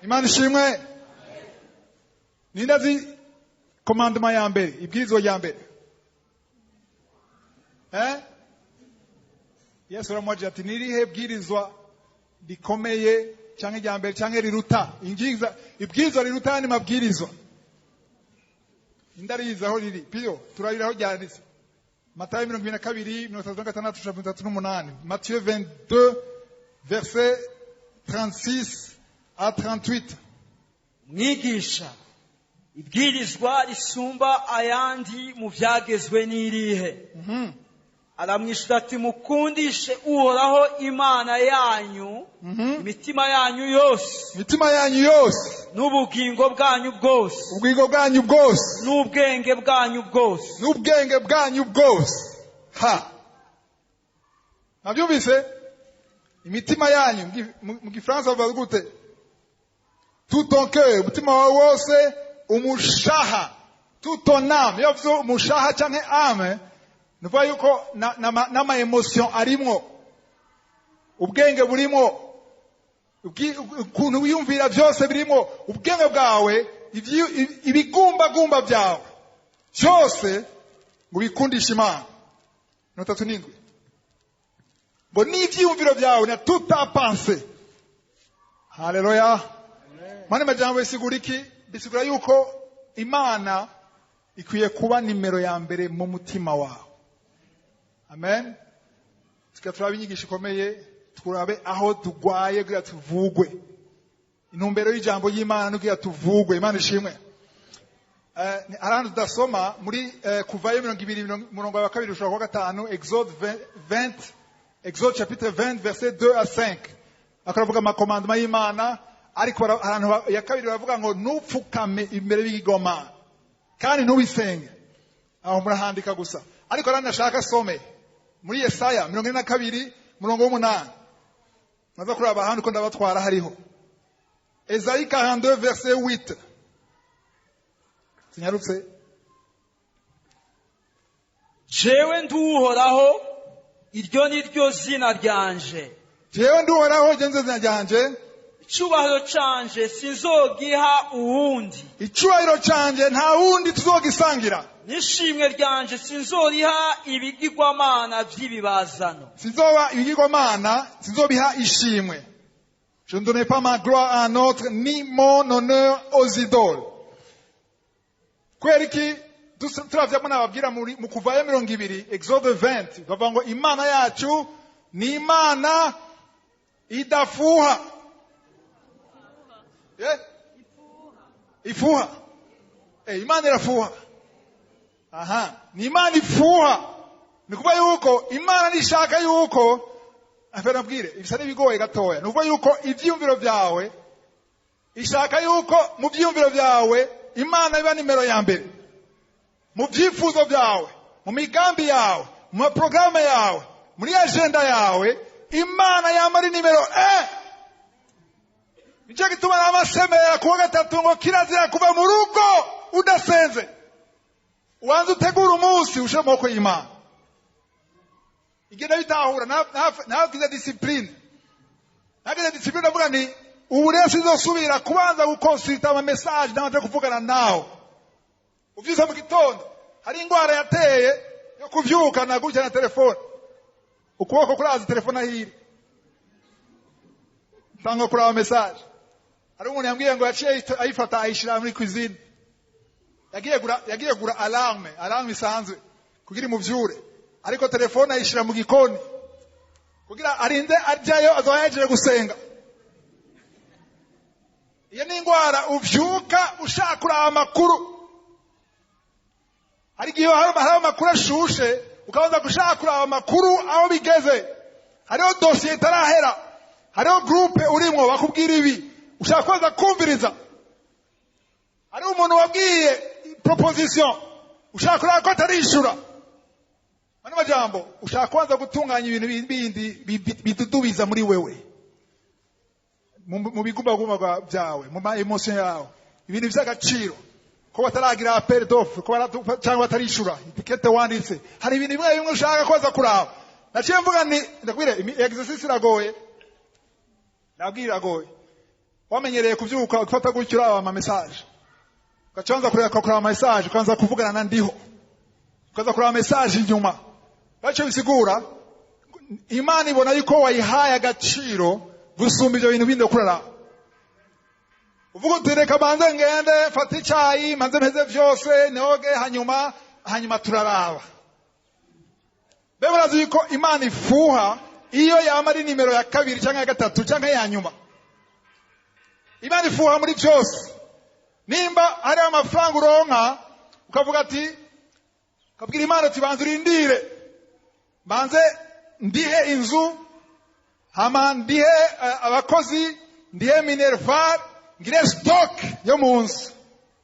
Imana ishimwe. Ninde azi commandement ya mbere, ibwirizwa rya mbere? Eh? Yesu aramubajije ati: "Nirihe bwirizwa rikomeye canke rya mbere canke riruta ingiza, ibwirizwa riruta ayandi mabwirizwa?" Indarizi aho riri piyo, turarira aho ryanditse. Matayo 22, 36, 38. Matthieu 22, verset 36 à 38. Mwigisha, ibwirizwa risumba ayandi mu byagezwe n'irihe? Aramwishyura ati: "Mukundishe Uhoraho Imana yanyu imitima yanyu yose, imitima yanyu yose, n'ubugingo bwanyu bwose, ubugingo bwanyu bwose, n'ubwenge bwanyu bwose." N'ubwenge bwanyu bwose. Ha, nabyumvise. Imitima yanyu, mu Gifaransa bavuga gute? Tout ton cœur, umutima wawe wose, umushaha, tout ton âme. Iyo bavuze umushaha canke âme, ni ukuvuga yuko n'ama émotion arimwo, ubwenge burimwo, ukuntu wiyumvira byose birimo, ubwenge bwawe, ibigumbagumba byawe byose, ngo ubikundishe Imana. 37, ngo n'ibyiyumviro byawe na toute ta pensée. Haleluya! Mane majambo bisigura iki? Bisigura yuko Imana ikwiye kuba nimero ya mbere mu mutima wawe. Amen. Tukaba turaba inyigisho ikomeye, turabe aho tugwaye kugira tuvugwe. Intumbero y'ijambo ry'Imana ni kugira tuvugwe. Imana ishimwe. Hari ahantu tudasoma muri Kuvayo 20, umurongo wa kabiri ushobora kuwa gatanu. Exode 20, Exode chapitre 20, verset 2 à 5. Akaravuga ama commandements y'Imana, ariko ahantu ya kabiri baravuga ngo ntupfukame imbere y'ibigirwamana kandi ntubisenge. Aho murahandika gusa, ariko arandi ashaka some muri Yesaya 42, umurongo w'umunani. Naza kuraba ahandi uko ndabatwara. Hariho Esaïe 42, verset 8. Sinyarutse. Jewe nduhoraho, iryo ni ryo zina ryanje. Jewe nduhoraho, iryo nzo zina ryanje. Icyubahiro canje sinzogiha uwundi. Icyubahiro canje nta wundi tuzogisangira. N'ishimwe ryanje sinzoriha ibigirwamana by'ibibazano. Sinzoba ibigirwamana, sinzobiha ishimwe. Je ne donnerai pas ma gloire à un autre, ni mon honneur aux idoles. Kubera iki? Turavyamo nababwira mu Kuvayo 20, Exode 20, bavuga ngo Imana yacu ni Imana idafuha. Eh? Ifuha. Eh, Imana irafuha. Aha, ni Imana ifuha. Ni kuvuga yuko Imana nishaka yuko afera nabwire ibisa n'ibigoye gatoya. Ni ukuvuga yuko ivyiyumviro byawe, ishaka yuko mu vyiyumviro byawe Imana iba nimero ya mbere, mu vyifuzo byawe, mu migambi yawe, mu maporogaramu yawe, muri agenda yawe, Imana yama ari nimero 1. Nicyo gituma n'amasemera kuwa gatatu ngo kirazira kuva mu rugo udasenze. Ubanza utegura umunsi, ushire mu maboko y'Imana. Igenda bitahura. Nagize discipline, nagize discipline. Ndavuga nti ubu rero sinzosubira kubanza gukonsulta ama message nabanje kuvugana nawe. Uvyutse mu gitondo, hari ingwara yateye yo kuvyuka na gutya na telefone, ukuboko kuraza telefone ahiri, tanga kuraba message. Hari umuntu yambwiye ngo yaciye ayifata ayishira muri cuisine. Yagiye gura alarme, alarme isanzwe kugira imuvyure, ariko telefone ayishira mu gikoni kugira arinde ajayo azoba yahejeje gusenga. Iyo ni ingwara, uvyuka ushaka kuraba amakuru. Hari igihe hari amakuru ashushe, ukabanza gushaka kuraba amakuru aho bigeze. Hariho dosiye itarahera, hariho groupe urimwo bakubwira ibi, ushaka kubanza kumviriza. Hariho umuntu wabwiye proposition, ushaka kuraba ko atarishura. Mano majambo, ushaka kubanza gutunganya ibintu bindi bidudubiza muri wewe, mu bigumbagumba byawe, mu ma émotion yawe, ibintu by'agaciro, ko bataragira appel d'offre, ko cyangwa batarishura itikete wanditse. Hari ibintu bimwe bimwe ushaka koza kuraba. Naciye mvuga nti ndakubwire, exercice iragoye, nabwira iragoye. Wamenyereye kuvyuka ugafata gutyo uraba ama message, ugaca kureba, kureba ama message, ukaanza kuvugana na Ndiho, ukaza kureba message inyuma. Baco bisigura Imana ibona yuko wayihaye agaciro gusumba ivyo bintu bindi ukurara. Uvuga uti: "Reka banze ngende mfate icayi, manze mpeze vyose, noge, hanyuma turaraba." Be murazi yuko Imana ifuha iyo yama ari nimero ya kabiri canke ya gatatu canke ya nyuma. Imana ifuha muri vyose. Nimba hari amafaranga uronka, ukavuga ati, ukabwira Imana uti: "Banza urindire, banze ndihe inzu, hama ndihe abakozi, ndihe minerval, ngire stock yo mu nzu,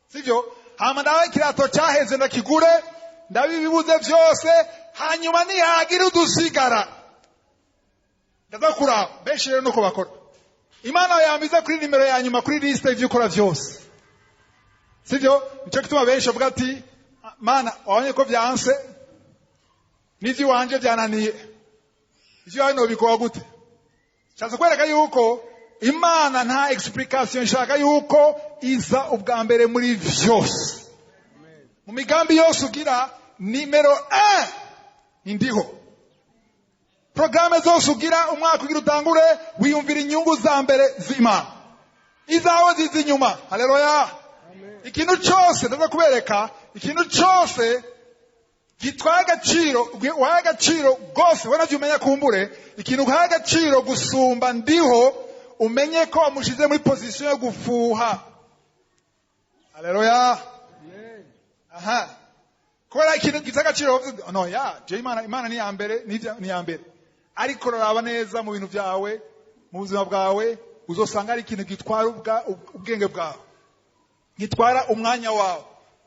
sivyo? Hama ndabe ikirato cyaheze ndakigure, ndabe ibibuze vyose, hanyuma nihagira udusigara ndaza kuraba." Benshi rero nuko bakora. Imana yamiza kuri nimero ya nyuma kuri liste y'ivyo ukora vyose, sivyo? Nico gituma benshi bavuga ati: "Mana, wabonye ko vyanse, n'ivy'iwanje vyananiye, ivyo nobikora gute?" Nshatse kwereka yuko Imana nta explication ishaka, yuko iza ubwa mbere muri vyose. Mu migambi yose ugira, nimero 1 ni Ndiho. Programme zose ugira, umwaka ugira utangure, wiyumvira inyungu za mbere z'Imana, izawe ziza inyuma. Haleluya! Ikintu cyose, ndaza kubereka, ikintu cyose gitwaye agaciro, wahaye agaciro rwose, we navyo umenya. Kumbure ikintu uhaye agaciro gusumba Ndiho, umenye ko wamushize muri position yo gufuha. Haleluya! Aha, kubera ikintu gifite agaciro, no ya je Imana ni ya mbere, ni ya mbere. Ariko raraba neza mu bintu byawe, mu buzima bwawe, uzosanga ari ikintu gitwara ubwenge bwawe, gitwara umwanya wawe,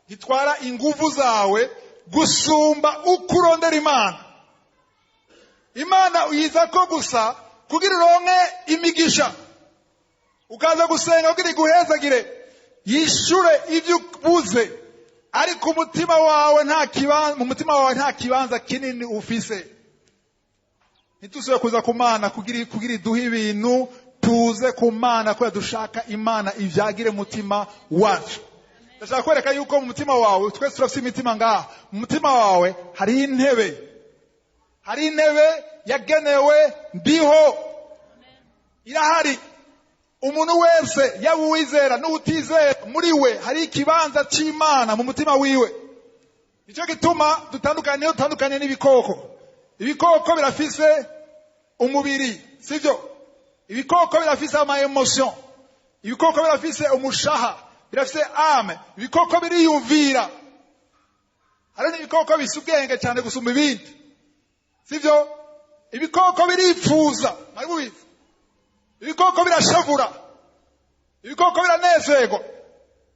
gitwara inguvu zawe gusumba uko urondera Imana. Imana uyiza ko gusa kugira uronke imigisha, ukaza gusenga kugira iguhezagire, yishure ibyo ubuze, ariko umutima wawe nta kibanza, mu mutima wawe nta kibanza kinini ufise. Ntitusubiye kuza ku Mana kugira iduhe ibintu. Tuze ku Mana kubera dushaka Imana ivyagire mutima wacu. Ndashaka kwereka yuko mu mutima wawe, twese turafise imitima ngaha, mu mutima wawe hari intebe, hari intebe yagenewe Ndiho, irahari. Umuntu wese, yaba uwizera n'utizera, muri we hari ikibanza c'Imana mu mutima wiwe. Nicyo gituma dutandukanye, niyo dutandukanye n'ibikoko. Ibikoko birafise umubiri, sivyo? Ibikoko birafise ama émotion, ibikoko birafise umushaha, birafise âme, ibikoko biriyumvira. Hari n'ibikoko bifise ubwenge cyane gusumba ibindi, sivyo? Ibikoko biripfuza, mwari mubizi? Ibikoko birashavura, ibikoko biranezerwa,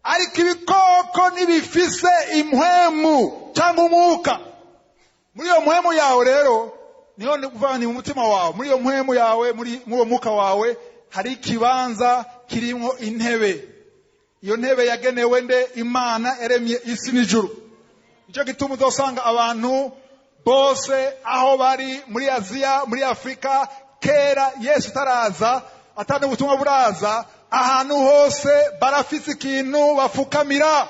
ariko ibikoko ntibifise impwemu cyangwa umwuka. Muri iyo mpwemu yawe rero niho kuvuga ni mu mutima wawe, muri iyo mpwemu yawe, muri uwo mwuka wawe hari ikibanza kirimo intebe. Iyo ntebe yagenewe nde? Imana yaremye isi n'ijuru. Nicyo gituma uzosanga abantu bose aho bari, muri Aziya, muri Afurika, kera Yesu utaraza, atari ubutumwa buraza, ahantu hose barafise ikintu bafukamira.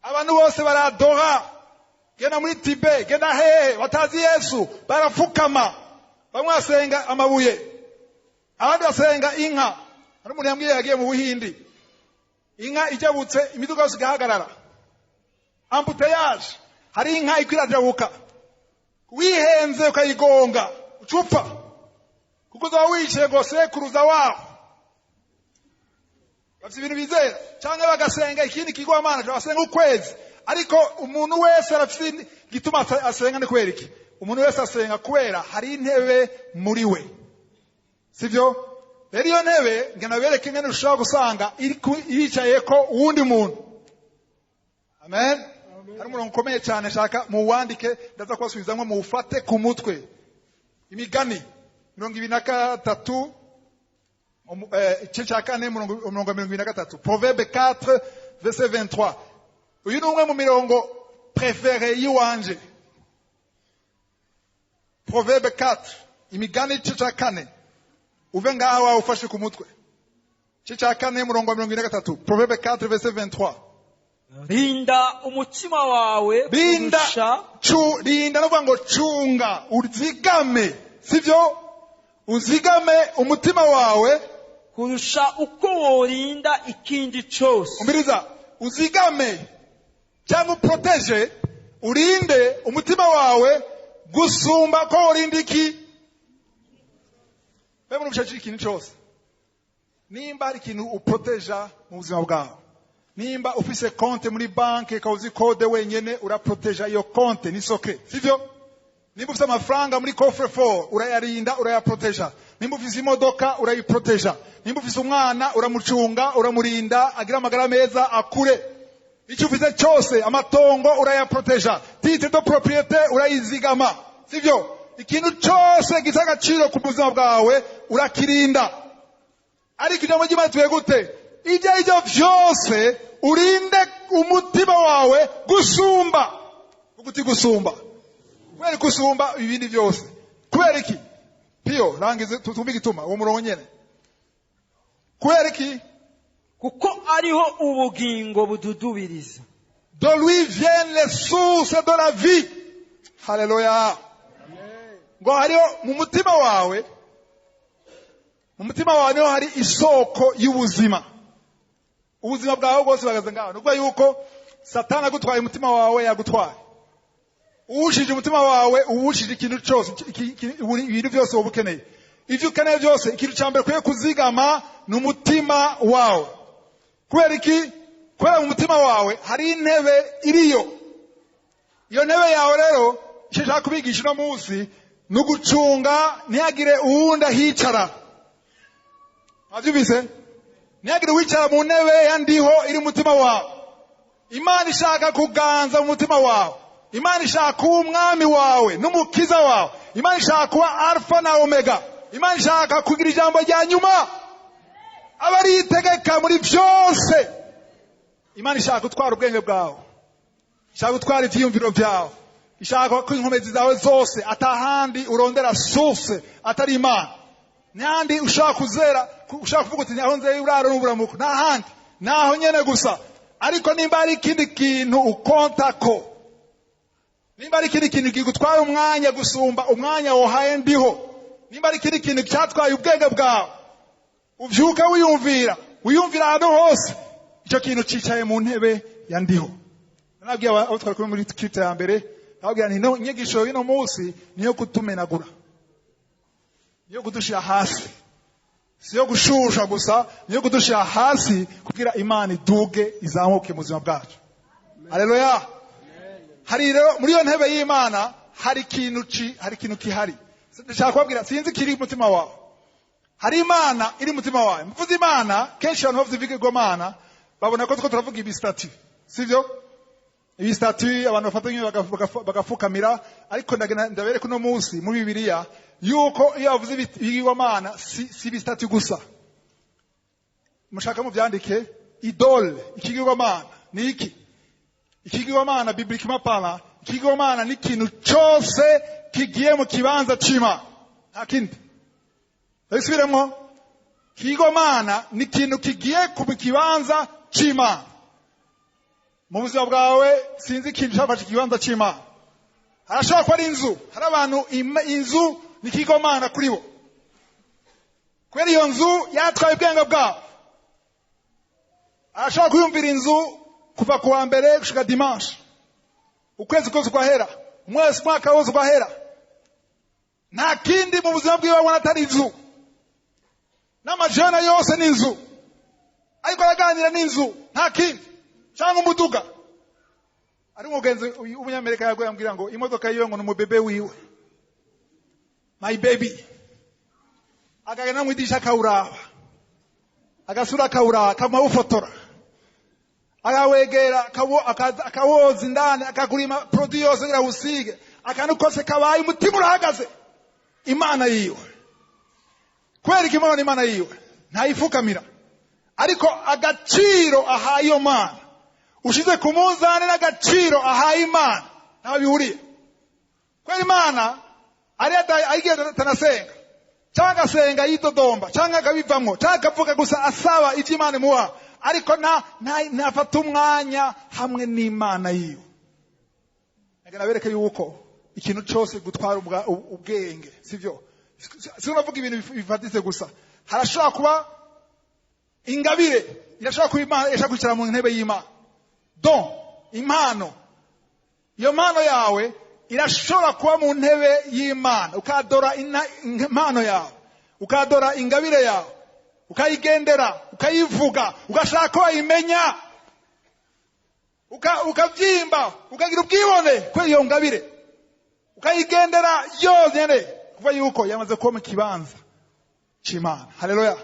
Abantu bose baradora. Genda muri Tibe, genda hehe, batazi Yesu barafukama. Bamwe basenga amabuye, abandi basenga inka. Hari umuntu yambwiye yagiye mu Buhindi, inka ijabutse, imiduga yose igahagarara, embouteillage. Hari inka iko irajabuka, wihenze ukayigonga ucupfa, kuko uzaba wicaye ngo sekuruza waho. Bafite ibintu bizera, cyangwa bagasenga ikindi kigwamana, basenga ukwezi. Ariko umuntu wese arafite igituma asenga. Ni kubera iki umuntu wese asenga? Kubera hari intebe muri we, sivyo? Rero iyo ntebe ngena bereke ingene ushobora gusanga yicaye ko uwundi muntu. Amen. Hari umurongo ukomeye cyane shaka muwandike, ndaza kubasubizamo, muwufate ku mutwe. Imigani 23, igice cya kane, umurongo wa 23, Proverbe 4 verset 23. Uyu ni umwe mu mirongo préféré y'iwanje. Proverbe 4, Imigani igice cya kane. Uve ngaha wawe ufashe ku mutwe. Igice cya 4, murongo wa 43. Proverbe 4, verset 23. Rinda umutima wawe Rinda, kurusha rinda no kuvuga ngo cunga, uzigame, sivyo? Uzigame umutima wawe kurusha uko worinda ikindi cyose. Umviriza, uzigame cyangwa uproteje, urinde umutima wawe gusumba ko urinda iki? Mbe muri ikintu cyose, nimba hari ikintu uproteja mu buzima bwawe, nimba ufise konte muri banki ukaba uzi code wenyene, uraproteja iyo konte, ni secret, sivyo? Nimba ufise amafaranga muri coffre fort, urayarinda, urayaproteja. Nimba ufise imodoka, urayiproteja. Nimba ufise umwana, uramucunga, uramurinda agira amagara meza, akure. Icyo ufise cyose, amatongo urayaproteja, titre de propriété urayizigama, sivyo? Ikintu cyose gisa agaciro ku buzima bwawe urakirinda. Ariko ijambo ry'Imana tuye gute? Ibyo ari byo byose, urinde umutima wawe gusumba uguti, gusumba. Kubera gusumba ibindi byose, kubera iki? Piyo, rangize tumve igituma uwo murongo nyene. Kubera iki? Kuko ariho ubugingo bududubiriza. De lui viennent les sources de la vie. Haleluya! Ngo hariho mu mutima wawe, mu mutima wawe niho hari isoko y'ubuzima. Ubuzima bwawe bwose buhagaze ngaho. Ni ukuvuga yuko Satani agutwaye umutima wawe, yagutwaye. Uwushije umutima wawe, uwushije ikintu cyose, ibintu byose woba ukeneye, ibyo ukeneye byose. Ikintu cya mbere ukwiye kuzigama ni umutima wawe. Kubera iki? Kubera mu mutima wawe hari intebe iriyo. Iyo ntebe yawe rero, icyo nshaka kubigisha uno munsi ni ugucunga ntihagire uwundi ahicara. Mwabyumvise? Ntihagire uwicara mu ntebe ya ndiho iri mu mutima wawe. Imana ishaka kuganza mu mutima wawe. Imana ishaka kuba umwami wawe n'umukiza wawe. Imana ishaka kuba Alfa na Omega. Imana ishaka kugira ijambo rya nyuma, aba aritegeka muri byose. Imana ishaka gutwara ubwenge bwawe, ishaka gutwara ibyiyumviro byawe, ishaka ko inkomezi zawe zose, atahandi urondera source atari Imana. N'ahandi ushaka kuzera, ushaka kuvuga uti: "Aho nzeye uraro n'uburamuko," n'ahandi naho nyene gusa. Ariko nimba hari ikindi kintu ukontako, nimba hari ikindi kintu kigutwara umwanya gusumba umwanya wohaye ndiho, nimba hari ikindi kintu cyatwaye ubwenge bwawe, uvyuka wiyumvira, wiyumvira ahantu hose, icyo kintu cicaye mu ntebe ya ndiho. Nabwiye abo twari kumwe muri culte ya mbere, nababwira nti: "No inyigisho y'uno munsi niyo kutumenagura, niyo kudushira hasi, si yo gushusha gusa, niyo kudushira hasi kugira Imana iduge, izamuke mu buzima bwacu." Haleluya! Hari rero muri iyo ntebe y'Imana hari ikintu kihari. Ndashaka kubabwira, sinzi kiri mu mutima wawe. Hari Imana iri mu mutima wawe. Mvuze Imana, kenshi abantu bavuze ibigirwamana babona ko two turavuga ibistatues, sivyo? Ibistatues abantu bafata nk'iyo bagafukamira. Ariko ndagenda ndabereka uno munsi muri Bibiliya yuko iyo bavuze ibigirwamana si ibistatues gusa. Mushaka muvyandike: idole, ikigirwamana ni iki? Ikigirwamana, bibliquement parlant, ikigirwamana ni ikintu cyose kigiye mu kibanza c'Imana, nta kindi. Ndabisubiremwo: ikigirwamana ni ikintu kigiye ku kibanza c'Imana mu buzima bwawe. Sinzi ikintu cyafashe ikibanza c'Imana. Harashobora kuba ari inzu. Hari abantu inzu ni ikigirwamana kuri bo, kubera iyo nzu yatwaye ubwenge bwabo. Arashobora kwiyumvira inzu kuva ku wa mbere gushika dimanche, ukwezi kose kwahera, umwezi, umwaka wose kwahera, nta kindi mu buzima bwiwe abona atari inzu. N'amajana yose ni inzu, ariko araganira n'inzu, nta kindi, cyangwa umuduga. Ari umugenzi w'umunyamerika yaguye ambwira ngo imodoka yiwe ngo ni umubebe wiwe, "my baby". Akagenda mu idirisha akawuraba, agasura akawuraba, akamawufotora, akawegera, akawoza indani, akagura produit yose kugira awusige. Akantu kose kabaye, umutima urahagaze. Imana yiwe, kubera ko Imana, Imana yiwe ntayifukamira, ariko agaciro ahaye iyo Mana, ushize ku munzani n'agaciro ahaye Imana, ntaho bihuriye. Kubera Imana ari igihe atanasenga. Cyangwa agasenga yidodomba, cyangwa akabivamwo, cyangwa akavuga gusa asaba ivyo Imana imuha, ariko ntafata umwanya hamwe n'Imana yiwe. Nagana bereke yuko ikintu cyose gutwara ubwenge, sivyo? Sinavuga ibintu bifatitse gusa. Harashobora kuba ingabire, irashobora kuba Imana, irashobora kwicara mu ntebe y'Imana. Don, impano. Iyo mpano yawe irashobora kuba mu ntebe y'Imana, ukadora impano yawe, ukadora ingabire yawe, ukayigendera, ukayivuga, ugashaka ko bayimenya, ukabyimba, ukagira ubwibone kuri iyo ngabire, ukayigendera yonyene, kuva yuko yamaze kuba mu kibanza c'Imana. Haleluya.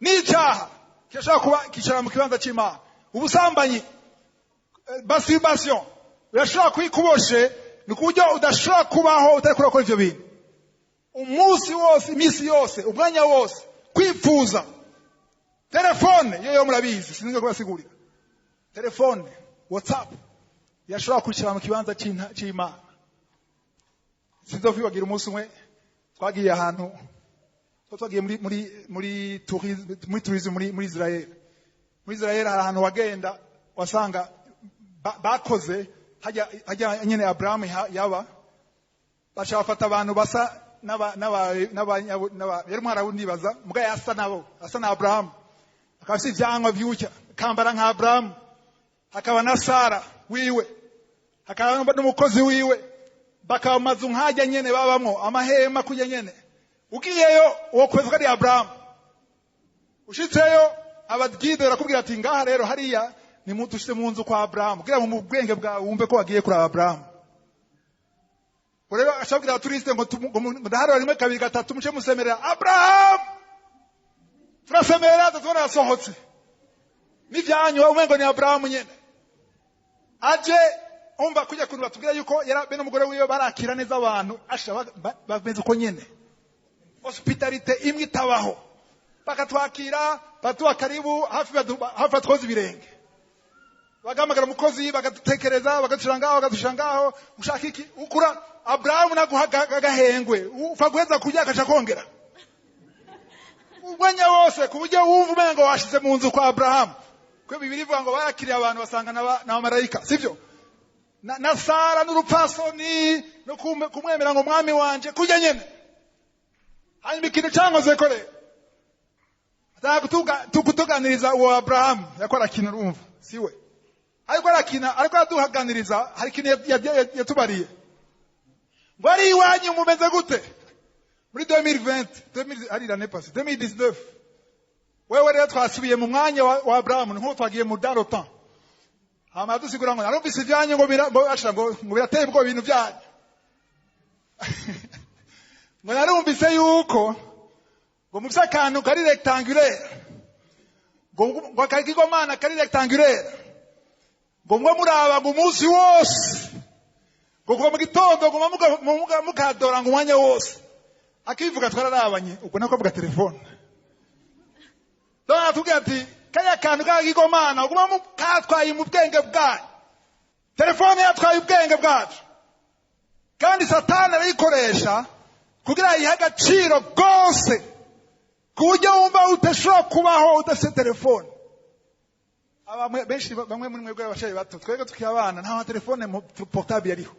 N'icyaha kirashobora kuba kicara mu kibanza c'Imana. Ubusambanyi, masturbation, urashobora kuyikuboshe, ni ku buryo udashobora kubaho utari kurakora ivyo bintu umunsi wose, iminsi yose, umwanya wose. Kwifuza telefone yo murabizi, sinzi kubasigurira. Telefone, WhatsApp yashobora kwicara mu kibanza c'Imana. Sinzokwibagira umunsi umwe twagiye ahantu, twagiye muri tourisme, muri Israel. Muri Israel hari ahantu wagenda wasanga bakoze hajya nyene Abraham yaba, baca bafata abantu basa n'aba yari umwarabu ndibaza, muga yasa nabo, asa na Abraham, akaba afise ivyanwa vy'utya, akambara nka Abraham, hakaba na Sara wiwe, hakaba n'umukozi wiwe, bakaba mu mazu nk'ajya nyene babamwo, amahema kujya nyene. Ugiyeyo uwo kwezi ko ari Abraham, ushitseyo abagide barakubwira ati ngaha rero hariya ni dushitse mu nzu kwa Abraham, kugira ngo mu bwenge bwawe wumve ko wagiye kuraba Abraham. Rero ashabwira abaturiste ngo ndaharura rimwe kabiri gatatu muce musemerera Abraham. Turasemerera tubona yasohotse n'ivyanyu, umengo ni Abraham nyene aje. Umva kujya kuntu batubwira yuko yara be n'umugore wiwe barakira neza abantu, asha bameze uko nyene, hospitalite imwe itabaho, bakatwakira, batuha karibu, hafi batwoza ibirenge, bagahamagara umukozi, bakadutekereza, bakadushira ngaho, bakadushira ngaho, ushaka iki? Ukura Abrahamu naguha agahengwe, upfa guheza kurya akaca kongera umwanya wose, ku buryo wumva umengo washize mu nzu kwa Abrahamu. Kuko Bibiliya ivuga ngo barakiriye abantu basanga n'abamarayika, sivyo? Na Sara n'urupfasoni no kumwemera ngo mwami wanje kurya nyene. Hanyuma ikintu cankoze ko rero kutuganiriza uwo Abrahamu yakora akintu, urumva siwe ariko arakina, ariko araduhaganiriza, hari ikintu yatubariye ngo ari iwanyu mumeze gute muri 2020, 2000, ari l'année passée, 2019. Wewe rero twasubiye mu mwanya wa Abrahamu, nkuko twagiye mu dans le temps. Hama adusigura ngo narumvise ivyanyu ngo ngo birateye ubwoba ibintu byanyu, ngo narumvise yuko ngo mufise akantu kari rectangulaire, ngo akagirwamana kari rectangulaire, ngo mwe muraba ngo umunsi wose, ngo kuva mu gitondo ngo mukadora ngo umwanya wose. Akivuga twararabanye, ubwo nako avuga telefone. Dore atubwira ati kariya kantu k'akagirwamana uguma katwaye mu bwenge bwanyu, telefone yatwaye ubwenge bwacu, kandi Satani arayikoresha kugira ayihe agaciro rwose, ku buryo wumva udashobora kubaho udafite telefone. Benshi bamwe muri mwebwe abashayi bato, twebwe tukiri abana nta telefone portable yariho.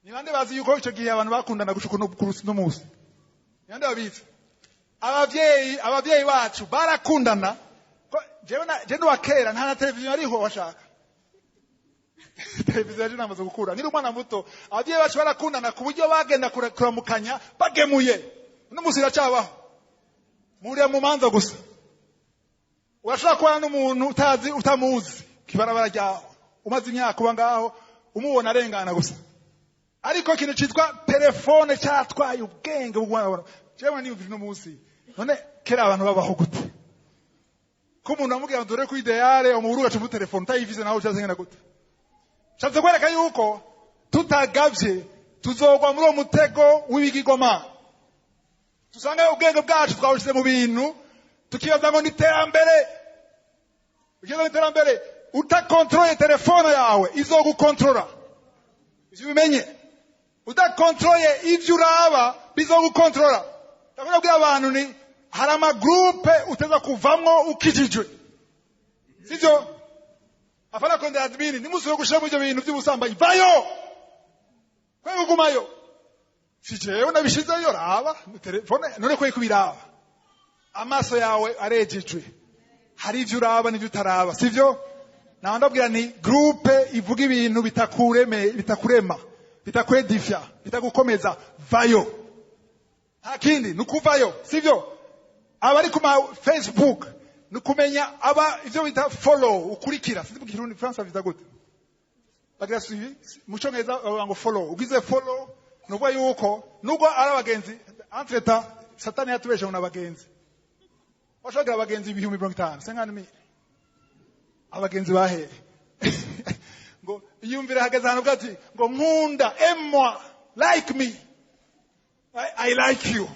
Ni bande bazi yuko ico gihe abantu bakundana gushika no munsi? Ni bande babizi? Abavyeyi bacu barakundana. Jewe wa kera nta na televiziyo yariho washaka. Televiziyo yaje namaze gukura nkiri umwana muto. Abavyeyi bacu barakundana ku buryo bagenda kuramukanya bagemuye. Uno munsi iracabaho, muriya mu manza gusa. Urashobora kubana n'umuntu utazi, utamuzi kibarabara ryaho, umaze imyaka uba ngaho umubona arengana gusa. Ariko ikintu citwa telefone cyatwaye ubwenge bw'umwana. Jewe niyumvira uno munsi, none kera abantu babaho gute? Ko umuntu amubwira ngo dore ku ideale umuhuru gaca muri telefone utayivize nawe ucazengana gute? Nshatse kwereka yuko tutagavye tuzogwa muri uwo mutego w'ibigirwamana. Tusanga ubwenge bwacu twabushize mu bintu, tukibaza ngo ni iterambere. Ukibaza ngo iterambere, utakontorole telefone yawe izogukontorora. Ivyo ubimenye. Udakontroye ivyo uraba, bizogukontrola. Ndakunda kubwira abantu ni hari amagroupe uteza kuvamwo ukijijwe, sivyo? Afana kondera admin nimusi gushira mu ivyo bintu by'ubusambanyi, vayo kwe kugumayo. Si jewe nabishizeyo, raba telefone none kwe kubiraba, amaso yawe arejejwe, hari ivyo uraba n'ivyo utaraba, sivyo? Naho ndabwira ni groupe ivuga ibintu bitakureme, bitakurema, bitakwedifya, bitagukomeza, vayo. Nta kindi, ni ukuvayo, sivyo? Abari ku ma Facebook, ni ukumenya aba ivyo bita follow, ukurikira. Sinzi mu Kirundi France bita gute, bagira suivi, mu Cyongereza bavuga ngo follow. Ugize follow, ni ukuvuga yuko nubwo ari abagenzi, entre temps Satani yatubeshe ngo n'abagenzi bashobora abagenzi 50,000, 50,000. Abagenzi bahehe? Ngo iyumvire hageze ahantu ati ngo nkunda, aime-moi, like me, I like you.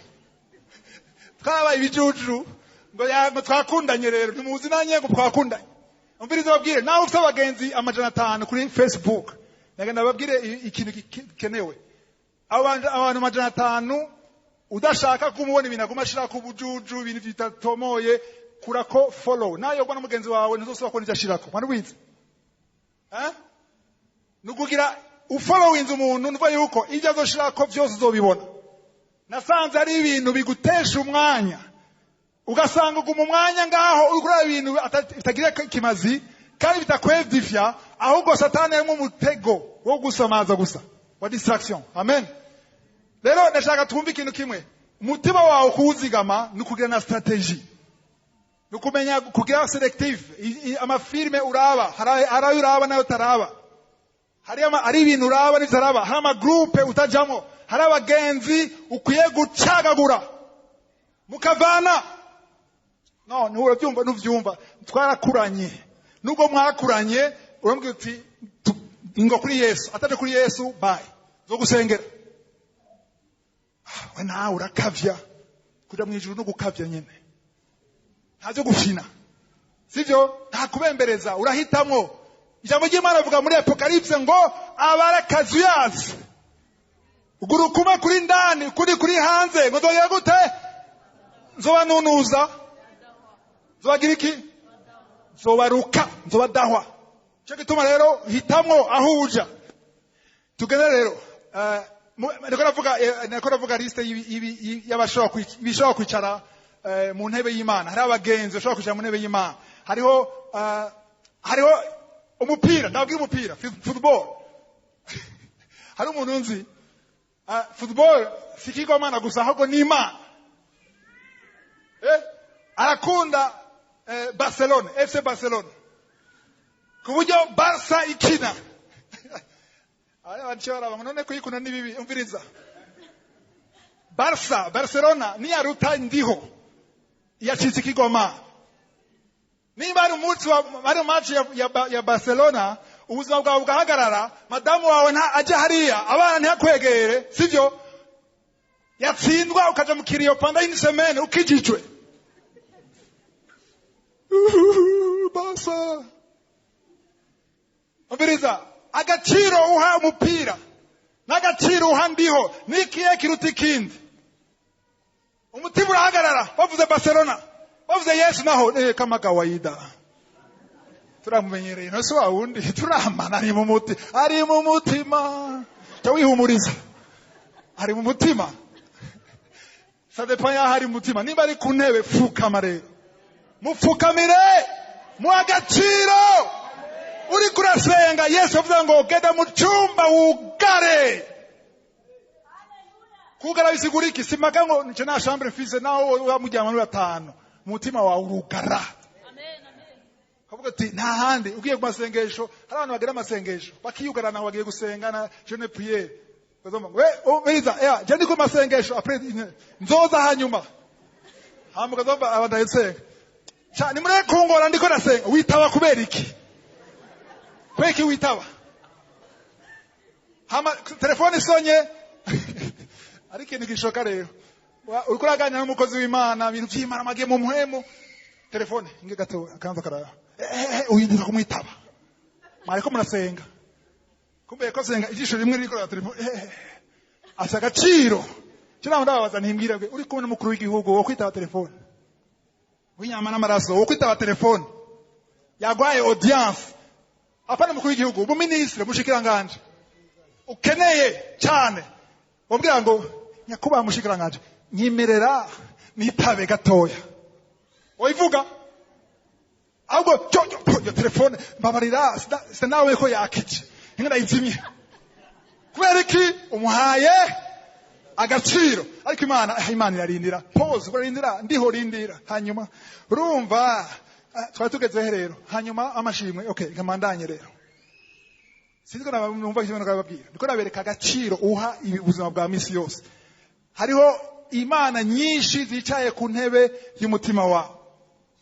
Twabaye ibijuju ngo ngo twakundanye. Rero ntimuzi nanye ngo twakundanye. Umvirize babwire, nawe ufite abagenzi 500 kuri Facebook, nagenda babwire ikintu gikenewe. Abantu 500, udashaka kumubona ibintu aguma ashirako ubujuju, ibintu bitatomoye, kurako follow. Nayo ubona mugenzi wawe, ntuzosubira kubona ivyo ashirako. Mwana wize, eh, nukugira ufollowinze umuntu, nuva yuko ibyo azoshirako vyose uzobibona. Nasanze ari ibintu bigutesha umwanya, ugasanga uguma umwanya ngaho uri kuraba ibintu bitagira kimazi kandi bitakwedifya, ahubwo Satani arimo umutego wo gusamaza gusa, wa distraction. Amen. Rero ndashaka twumve ikintu kimwe: umutima wawe kuwuzigama ni ukugira na stratégie, ni ukumenya kugira selective amafilme uraba. Hari ayo uraba n'ayo utaraba, hari ibintu uraba n'ibyo utaraba, hari amagroupe utajamo, hari abagenzi ukwiye gucagagura mukavana. No nturabyumva, ntuvyumva. Twarakuranye, nubwo mwakuranye, urambwira uti ingo kuri Yesu, ataje kuri Yesu, bye, zo gusengera. We nawe urakavya kuja mu ijuru no gukavya nyene, ntavyo gufina, sivyo? Nta kubembereza, urahitamwo. Ijambo ry'Imana avuga muri Apocalypse ngo abarakazuyazi ugurukuma kuri ndani, ukuri kuri hanze, ngo nzogera gute? Nzobanunuza, nzobagira iki? Nzobaruka, nzobadahwa. Cyo gituma rero hitamwo aho uja. Tugende rero, niko navuga liste y'abashobora ibishobora kwicara mu ntebe y'Imana. Hari abagenzi bashobora kwicara mu ntebe y'Imana. Hariho umupira, ndabwira umupira, football. Hari umuntu nzi, football si ikigwamana gusa, ahubwo ni Imana. Arakunda Barcelona, FC Barcelona, ku buryo Barca ikina baraba none kuyikunda ni bibi. Umviriza, Barca, Barcelona niyaruta ndiho yacitse ikigoma. Niba ari umunsi wa ari match ya Barcelona, ubuzima bwawe bugahagarara, madamu wawe nta ajya hariya, abana ntihakwegere, sivyo? Yatsindwa ukaja mu kiriyo pendant une semaine, ukijijwe. Barca. Umviriza, agaciro uha umupira n'agaciro uha ndiho nikiye kiruta ikindi? Umutima urahagarara bavuze Barcelona, bavuze Yesu naho kama kawaida, turamumenyereye, ntose wa wundi turamana, ari mu muti, ari mu mutima. Cyo wihumuriza, ari mu mutima. Ça dépend y'aho ari mu mutima. Niba ari ku ntebe, fukama rero, mupfukamire, muha agaciro. Uri kurasenga, Yesu avuga ngo genda mu cyumba wugare. Kugara bisigura iki? Simaka ngo nico nta chambre mfise, naho wamujyana muri batanu, umutima wawe urugara, kavuga ati nta handi. Ugiye ku masengesho, hari abantu bagira amasengesho bakiyugarana, bagiye gusenga na jeûne prière. Bazomba we umviriza, je ndi ku masengesho, après nzoza hanyuma hama ukazomba abantu ndasenga. Cha nimureke kungora, ndiko nasenga. Witaba kubera iki? Kubera iki witaba? Hama telefone isonye, ari ikintu gishoka rero. Uriko uraganira n'umukozi w'Imana ibintu vy'Imana, magiye mu muhemu, telefone inge gato, akanza karara, uhindura kumwitaba. Mwariko murasenga, kumbe ko senga ijisho rimwe ririko rya telefone. Afite agaciro. Cyo naho ndababaza, ntimbwira uri kumwe n'umukuru w'igihugu, wo kwitaba telefone w'inyama n'amaraso, wo kwitaba telefone yagwaye audience? Apana umukuru w'igihugu, umuminisitiri, umushikiranganje ukeneye cyane, wabwira ngo: "Nyakubahwa mushikiranganje, nyemerera nitabe gatoya." Wayivuga ahubwo cyo cyo iyo telefone, mbabarira, sida nawe ko yakije, inka ndayizimye. Kubera iki? Umuhaye agaciro. Ariko Imana, Imana irarindira. Pause, urarindira, ndiho, rindira. Hanyuma urumva, twari tugezehe rero? Hanyuma amashimwe. Okay, nkamandanye rero. Sinzi ko numva ikintu nababwira. Ndiko nabereka agaciro uha ubuzima bwa misi yose. Hariho imana nyinshi zicaye ku ntebe y'umutima wawe,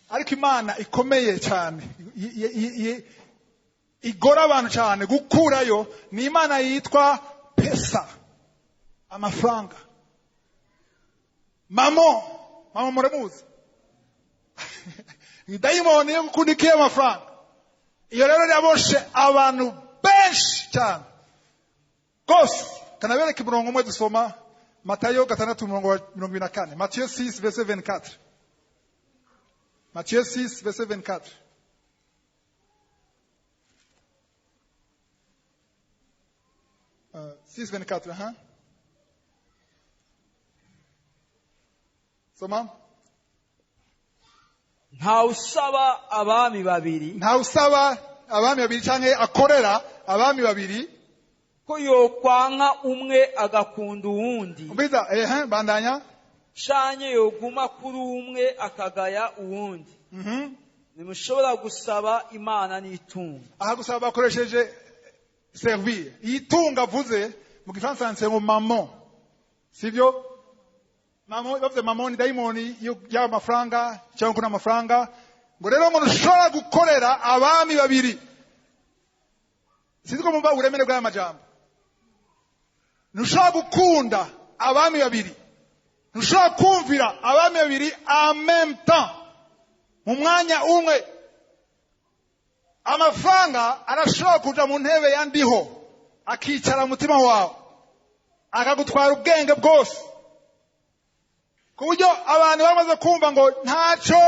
ariko Imana ikomeye cyane igora abantu cyane gukurayo ni imana yitwa pesa, amafaranga, mammon. Mammon muramuzi, ni dayimoni yo gukunda ikiye amafaranga. Iyo rero yaboshe abantu benshi cyane rwose. Kanabereka umurongo umwe dusoma, Matayo 6, umurongo wa 24, Matthieu 6 verset 24, Matthieu 6 verset 24. 6 24, hein? Soma. Ntawe usaba abami babiri. Ntawe usaba abami babiri canke akorera abami babiri. Ko yokwanka umwe agakunda uwundi. Umbiza, ehe, bandanya. Canke yoguma kuri umwe akagaya uwundi. Ntimushobora gusaba Imana n'itungo. Aha gusaba bakoresheje servir. Itunga avuze mu Gifaransa handitse ngo mammon, sivyo? Mammon, bavuze mammon ni dayimoni y'amafaranga cyangwa kuna amafaranga. Ngo rero ngo ntushobora gukorera abami babiri. Sinzi ko mumva uburemere bw'aya majambo. Ntushobora gukunda abami babiri, ntushobora kumvira abami babiri en même temps, mu mwanya umwe. Amafaranga arashobora kuja mu ntebe ya ndiho, akicara mu mutima wawe, akagutwara ubwenge bwose, ku buryo abantu bamaze kumva ngo ntaco,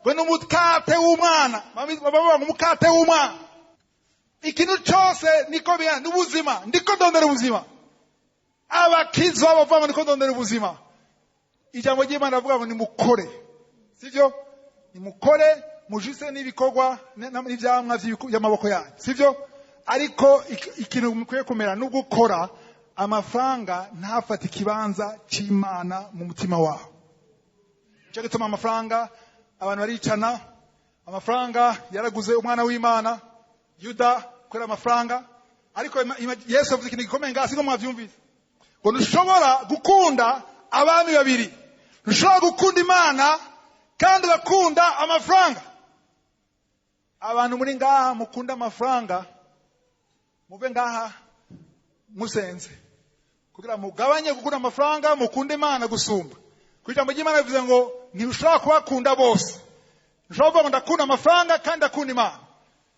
ngo ni umukate w'umwana. Bavuga ngo umukate w'umwana, ikintu cyose niko bihana n'ubuzima. Ndiko ndondera ubuzima. Abakizwa bavuga ngo ndiko ndondera ubuzima. Ijambo ry'Imana rivuga ngo nimukore, sivyo? Nimukore mujise n'ibikorwa n'ivyamwa by'amaboko yanyu, sivyo? Ariko ikintu mukwiye kumera no gukora, amafaranga ntafate ikibanza c'Imana mu mutima wawe. Nicyo gituma amafaranga abantu baricana. Amafaranga yaraguze umwana w'Imana Yuda kubera amafaranga. Ariko Yesu avuze ikintu gikomeye ngaha, siko mwavyumvise? Ngo ntushobora gukunda abami babiri. Ntushobora gukunda Imana kandi ugakunda amafaranga. Abantu muri ngaha mukunda amafaranga, muve ngaha musenze kugira mugabanye gukunda amafaranga, mukunde Imana gusumba. Ku ijambo ry'Imana bivuze ngo ntirushobora kubakunda bose. Ntushobora kuvuga ngo ndakunda amafaranga kandi ndakunda Imana.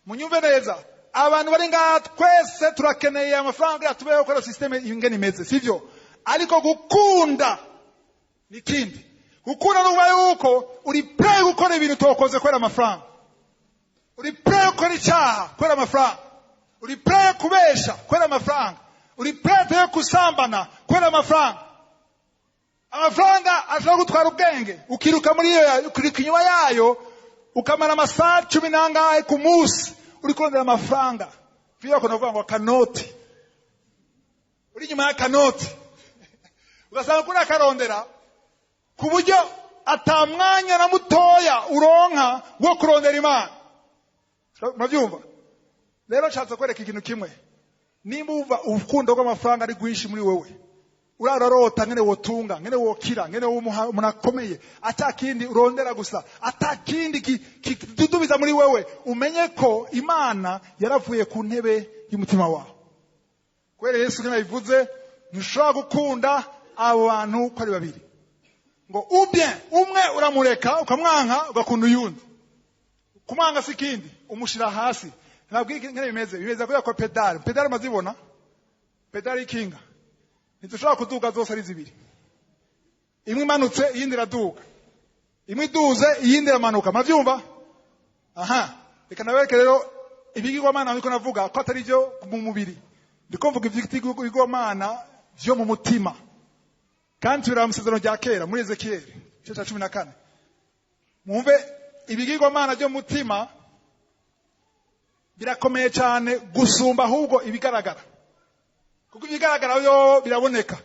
Munyumve neza, abantu bari ngaha twese turakeneye amafaranga kugira tubeho, kubera système ingene imeze, sivyo? Ariko gukunda ni ikindi. Gukunda ni ukuvuga yuko uri prêt gukora ibintu utokoze kubera amafaranga, uri prêt gukora icyaha kubera amafaranga, uri prêt kubesha kubera amafaranga, uri prêt yo gusambana kubera amafaranga. Amafaranga ashobora gutwara ubwenge, ukiruka muri iyo, ukiruka inyuma yayo, ukamara amasaha cumi n'angahe ku munsi uri kurondera amafaranga. Tuyo bakunda kuvuga ngo akanoti, uri inyuma y'akanoti, ugasanga kuri akarondera ku buryo ata mwanya na mutoya uronka wo kurondera Imana. Murabyumva rero? Nshatse kwereka ikintu kimwe. Nimba uva urukundo rw'amafaranga ari rwinshi muri wewe, urararota ngene wotunga, ngene wokira, ngene umuntu akomeye, ata kindi urondera gusa, ata kindi kidudubiza muri wewe, umenye ko Imana yaravuye ku ntebe y'umutima wawe. Kubera Yesu ngene abivuze, ntushobora gukunda abo bantu ko ari babiri. Ngo ubye umwe uramureka, ukamwanka, ugakunda uyundi. Kumwanga si ikindi, umushira hasi. Nabwiye ingene bimeze. Bimeze kubera ko pédale, pédale mazibona, pédale y'ikinga. Ntidushobora kuduga zose ari zibiri. Imwe imanutse, iyindi iraduga. Imwe iduze, iyindi iramanuka. Murabyumva? Aha, reka nabereke rero ibigirwamana ndiko navuga ko atari byo mu mubiri. Ndiko mvuga iby'ibigirwamana byo mu mutima. Kandi tubiraba mu isezerano rya kera muri Ezekiyeli igice cya 14. Mwumve, ibigirwamana byo mu mutima birakomeye cyane gusumba ahubwo ibigaragara, kuko ibigaragara byo biraboneka,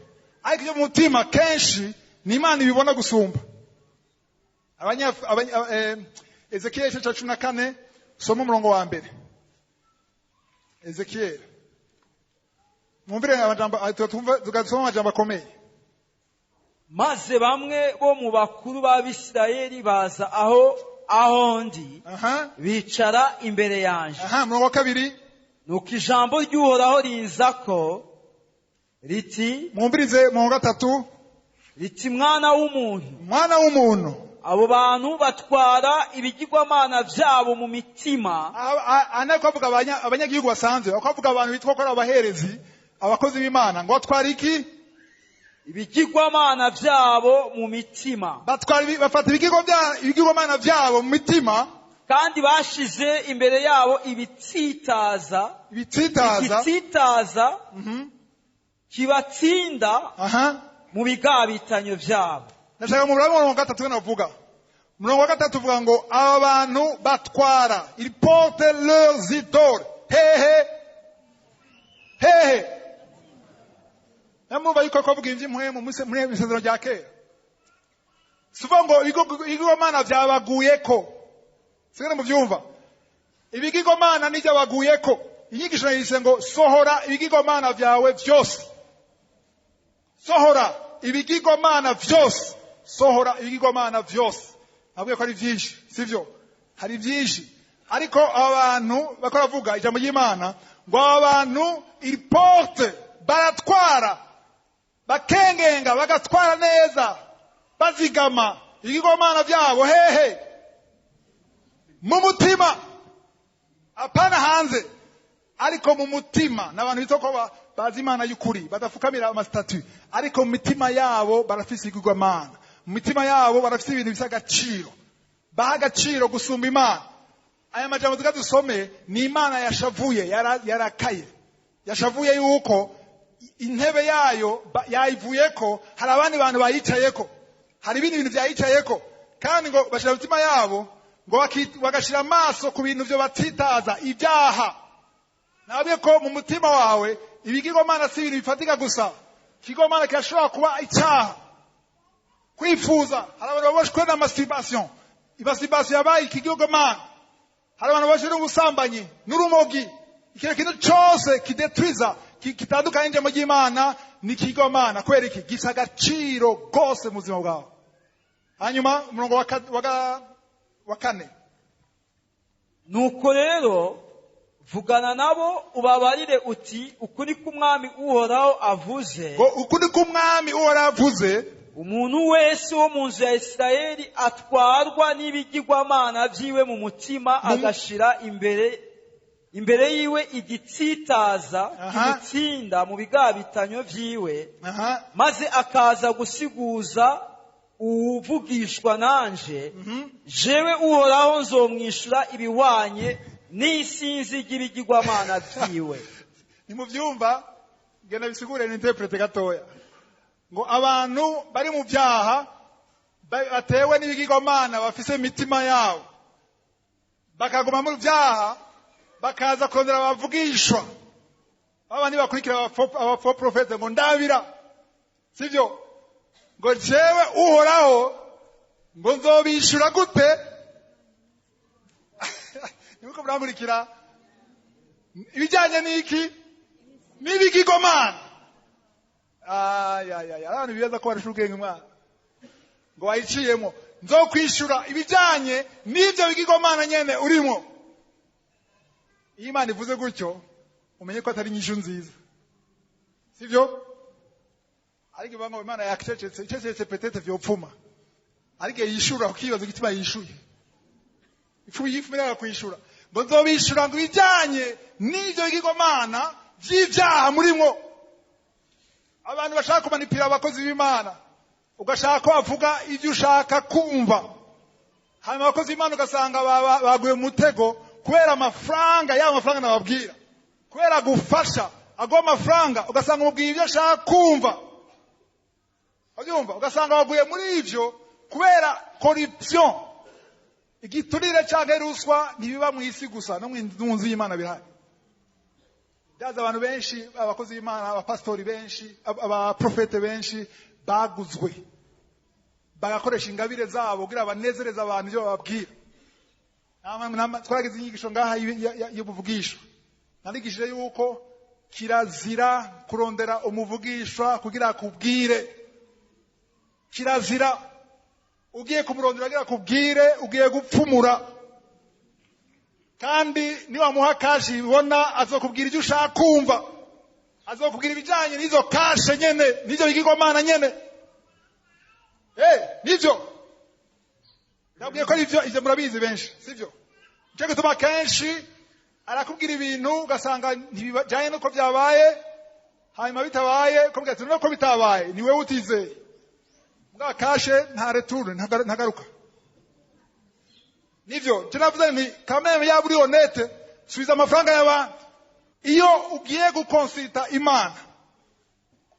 ariko ibyo mu mutima kenshi ni Imana ibibona gusumba. Ezekiyeli igice cya 14, soma umurongo wa mbere. Ezekiyeli, mwumvire amajambo, tugasoma amajambo akomeye. Maze bamwe bo mu bakuru b'Abisirayeli baza aho ndi, bicara imbere yanje. Aha, umurongo wa kabiri. Nuko ijambo ry'Uhoraho rinzako riti: Mwumvirize umurongo wa gatatu. Riti: "Mwana w'umuntu, Mwana w'umuntu, abo bantu batwara ibigirwamana byabo mu mitima." Aha nari kuvuga abanyagihugu basanzwe, bakavuga abantu bitwa ko ari abaherezi, abakozi b'Imana, ngo batwara iki? Ibigirwamana byabo mu mitima. Batwara bafata ibigirwamana byabo mu mitima. Kandi bashize imbere yabo ibitsitaza, Ibitsitaza. igitsitaza kibatsinda mu bigabitanyo byabo. Ndashaka mu murongo wa gatatu navuga. Umurongo wa gatatu uvuga ngo aba bantu batwara, ils portent leurs idoles hehe? Hehe? Namumva yuko kuvuga iby'impwemu muri isezerano rya kera, si ukuvuga ngo ibigirwamana byabaguyeko. Sigane mubyumva, ibigirwamana nibyo baguyeko. Inyigisho nayise ngo sohora ibigirwamana byawe byose. Sohora ibigirwamana byose, sohora ibigirwamana byose. Nabwiye ko ari byinshi, sivyo? Hari byinshi, ariko abantu bakora bavuga ijambo ry'Imana ngo aba bantu, ils portent, baratwara, bakengenga, bagatwara neza, bazigama ibigirwamana byabo hehe? Mu mutima, apana hanze, ariko mu mutima. N'abantu bita ko bazi Imana y'ukuri, badafukamira ama statues, ariko mu mitima yabo barafise ibigirwamana. Mu mitima yabo barafise ibintu bifise agaciro, baha agaciro gusumba Imana. Aya majambo tuga dusome ni Imana yashavuye, yarakaye, yashavuye yuko intebe yayo yayivuyeko, hari abandi bantu bayicayeko, hari ibindi bintu byayicayeko. Kandi ngo bashira mu mitima yabo, ngo bagashira amaso ku bintu byo batitaza, ibyaha. Nabwiye ko mu mutima wawe ibigirwamana si ibintu bifatika gusa. Ikigirwamana kirashobora kuba icyaha, kwifuza. Hari abantu baboshwe na masturbation, masturbation yabaye ikigirwamana. Hari abantu baboshwe n'ubusambanyi n'urumogi. Ikintu cyose kidetwiza, kitandukanye n'ijambo ry'Imana ni ikigirwamana. Kubera iki? Gifite agaciro rwose mu buzima bwawe. Hanyuma umurongo wa kane. Nuko rero vugana nabo, ubabarire uti: 'Uku ni ko Umwami Uhoraho avuze.' Ngo uku ni ko Umwami Uhoraho avuze. Umuntu wese wo mu nzu ya Isirayeli atwarwa n'ibigirwamana byiwe mu mutima, agashira imbere yiwe igitsitaza kimutsinda mu bigabitanyo vyiwe, maze akaza gusiguza uwuvugishwa nanje, jewe Uhoraho nzomwishura ibihwanye n'isinzi ry'ibigirwamana vyiwe." Nimubyumva, genda bisigure n'interprete gatoya. Ngo abantu bari mu byaha, batewe n'ibigirwamana bafise mu mitima yabo, bakaguma mu byaha, bakaza kongera bavugishwa babandi bakurikira aba faux prophètes, ngo ndabira, sivyo? Ngo jewe Uhoraho ngo nzobishura gute? Nimuriko muramurikira ibijyanye n'iki? N'ibigirwamana. Ayayaya, abantu bibaza ko barusha ubwenge umwana, ngo wayiciyemo, nzokwishura ibijyanye n'ibyo bigirwamana nyene urimo. Iyo Imana ivuze gutyo, umenye ko atari inyishu nziza, sivyo? Ariko ivuga ngo Imana yakicecetse, icecetse peut-être vyopfuma, ariko yishura ukibaza igituma yishuye. Ifu yifumira kwishura ngo nzobishura ngo ibijyanye n'ibyo bigirwamana by'ibyaha murimo. Abantu bashaka kumanipira abakozi b'Imana, ugashaka ko bavuga ibyo ushaka kumva, hanyuma abakozi b'Imana ugasanga baguye mu mutego kubera amafaranga, yaba amafaranga nababwira, kubera gufasha aguha amafaranga, ugasanga umubwiye ibyo ashaka kumva. Ubyumva, ugasanga baguye muri ibyo kubera corruption. Igiturire cyangwa ruswa ntibiba mu isi gusa, no mu nzu y'Imana birahari. Byaza abantu benshi, abakozi b'Imana, abapasitori benshi, abaprofete benshi baguzwe, bagakoresha ingabire zabo kugira banezereze abantu ibyo bababwira. Twaragize inyigisho ngaha y'ubuvugisho. Nandikishije yuko kirazira kurondera umuvugishwa kugira akubwire. Kirazira. Ugiye kumurondera kugira akubwire, ugiye gupfumura. Kandi niwamuha cash ibona, azokubwira ibyo ushaka kumva, azokubwira ibijanye n'izo cash nyene, n'ivyo bigirwamana nyene. Nivyo ndabwiye ko arivyo, ivyo murabizi benshi, sivyo? Nico gituma kenshi arakubwira ibintu ugasanga ntibijanye n'uko vyabaye, hanyuma bitabaye ukabwira ati nuko bitabaye ni wewe utizeye. Bwa cash nta retour, ntagaruka. Nivyo je navuze nti kameme yaba uri honnête, subiza amafaranga y'abandi. Iyo ugiye gukonsulta Imana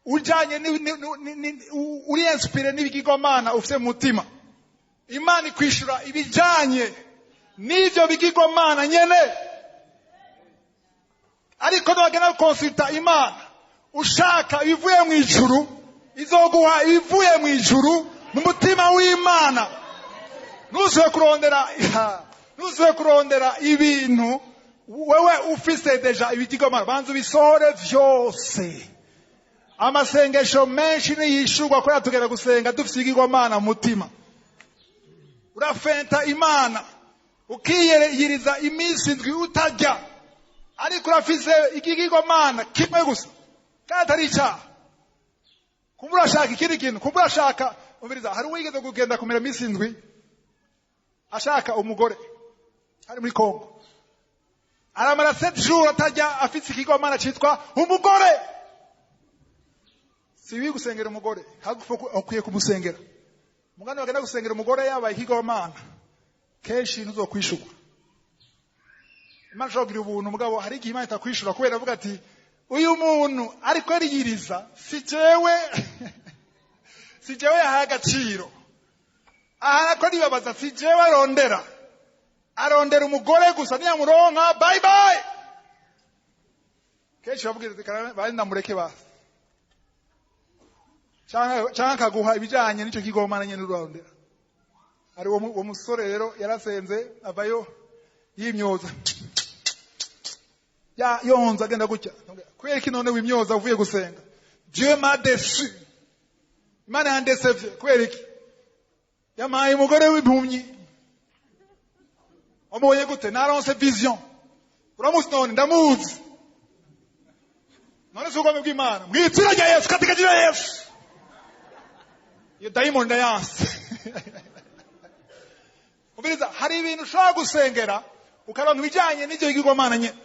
ujanye uri inspiré n'ibigirwamana ufite mu mutima, Imana ikwishura ibijanye n'ivyo bigirwamana nyene. Ariko ntiwagenda gukonsulta Imana ushaka ibivuye mu ijuru, izoguha ibivuye mu ijuru mu mutima w'Imana. Ntuzuye kurondera ibintu wewe ufise déjà ibigirwamana, banza ubisohore vyose. Amasengesho menshi niyishurwa kubera tugenda gusenga dufise ibigirwamana mu mutima. Urafenta Imana, ukiyiriza iminsi 7 utarya, ariko urafise ikigirwamana kimwe gusa, kandi atari icaha. Kumva urashaka ikindi kintu, kumva urashaka. Umviriza, hari uwigeze kugenda kumera iminsi 7 ashaka umugore, ari muri Kongo, aramara 7 jours atarya, afise ikigirwamana citwa umugore. Si bibi gusengera umugore, hagufi ukwiye kumusengera. Mugani wagenda gusengera umugore yabaye ikigirwamana, kenshi ntuzokwishurwa. Imana ishobora kugira ubuntu, mugabo hari igihe Imana itakwishura kubera avuga ati uyu muntu ariko yariyiriza, si jewe yahaye agaciro aha, ko nibabaza, si jewe arondera, arondera umugore gusa, niyamuronka bye bye. Kenshi bavuga ati bari ndamureke basi, canke akaguha ibijanye n'ico kigomana nyene urarondera. Ari uwo musore rero yarasenze, avayo yimyoza, ya yonza, agenda gutya. Kubera iki none wimyoza uvuye gusenga? Dieu m'a déçu, Imana yandesevye. Kubera iki? Yampaye umugore w'impumyi. Wamubonye gute? Naronse vision. Uramuzi none? Ndamuzi. None si ubugome bw'Imana? Mw'izina rya Yesu, katika jina la Yesu, iyo dayimoni ndayanse. Umviriza, hari ibintu ushobora gusengera ukaronka ibijyanye n'ibyo bigirwamana nyene,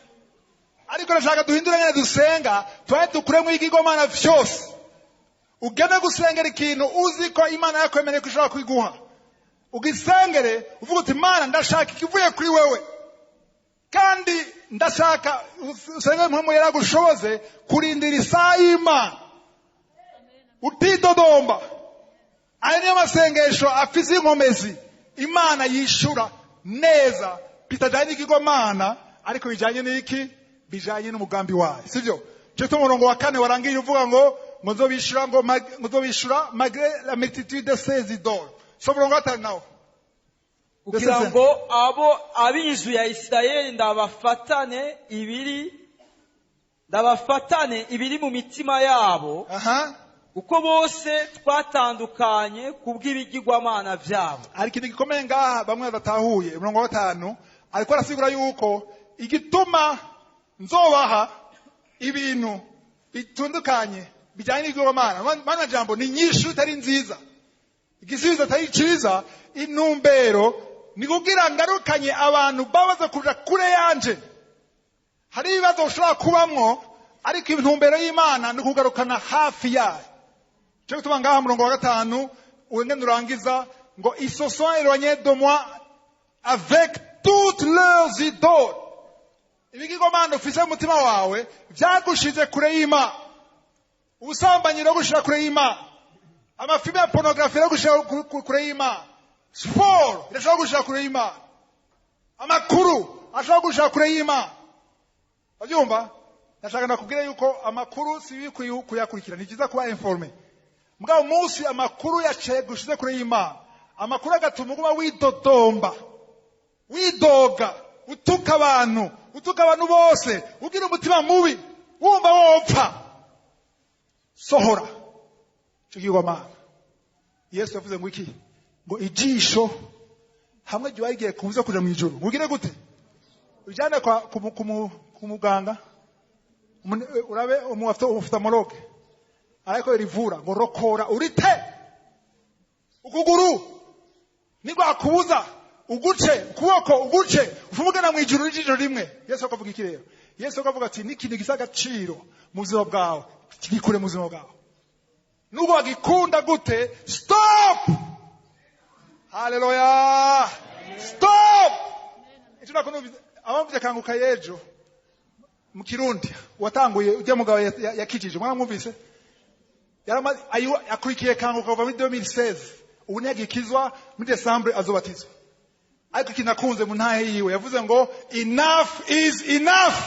ariko ndashaka duhindure nyene dusenga, tubaye dukuremo ibigirwamana vyose. Ugende gusengera ikintu uzi ko Imana yakwemereye ko ishobora kwiguha, ugisengere uvuga uti Imana, ndashaka ikivuye kuri wewe, kandi ndashaka usenge Mpwemu yaragushoboze kurindira isaha y'Imana utidodomba. Ayo niyo masengesho afise inkomezi, Imana yishura neza, bitajanye n'ikigomana, ariko bijanye n'iki? Bijanye n'umugambi wayo, sivyo? Cyo umurongo wa kane warangiye uvuga ngo nzobishura, ngo nzobishura malgré la multitude de ses idoles. So umurongo wa 5 nawo. Kugira ngo abo ab'inzu ya Isirayeli ndabafatane ibiri mu mitima yabo, kuko bose twatandukanye kubw'ibigirwamana byabo. Hari ikintu gikomeye ngaha bamwe badatahuye. Umurongo wa 5 ariko arasigura yuko igituma nzobaha ibintu bitandukanye bijyanye n'ibigirwamana, mana jambo ni nyinshi itari nziza, igisubizo atari cyiza, intumbero ni kugira ngarukanye abantu babaza kuja kure yanje. Hari ibibazo ushobora kubamwo. Ariko intumbero y'Imana ni ukugarukana hafi yayo. Cyo gituma ngaha murongo wa 5 wengene urangiza ngo: "Ils se sont éloignés de moi avec toutes leurs idoles." Ibigirwamana ufise mu mutima wawe vyagushize kure y'Imana. Ubusambanyi gushira kure y'Imana, amafilme ya pornographie gushira kure y'Imana, siporo irashobora gushira kure y'Imana, amakuru ashobora gushira kure y'Imana. Babyumva? Ndashaka ndakubwira yuko amakuru si bibi kuyakurikira, ni byiza kuba informé. Mugabo umunsi amakuru yaciye gushize kure y'Imana, amakuru agatuma uguma widodomba, widoga, utuka abantu, utuka abantu bose, ugira umutima mubi, wumva wopfa, sohora icyo kigirwamana. Yesu yavuze ngo iki? Ngo ijisho hamwe ryoba rigiye kubuza kuja mu ijuru, ngo ugire gute? Ujyane kwa ku muganga, urabe umu ophtalmologue ariko rivura, ngo rokora urite ukuguru nigwakubuza uguce, ukuboko uguce, ufumugana mu ijuru n'ijisho rimwe. Yesu akavuga iki rero? Yesu akavuga ati n'ikintu gisa agaciro mu buzima bwawe, gikure mu buzima bwawe, nubwo wagikunda gute. Stop! Haleluya! Stop! Icyo nakuntu abamvye Kanguka yejo mu Kirundi, watanguye ujya mugabo yakijije, mwaramwumvise, akurikiye Kanguka kuva muri 2016, ubu ntiyagikizwa, muri Décembre azobatizwa. Ariko ikintu akunze mu ntahe yiwe, yavuze ngo: "Enough is enough,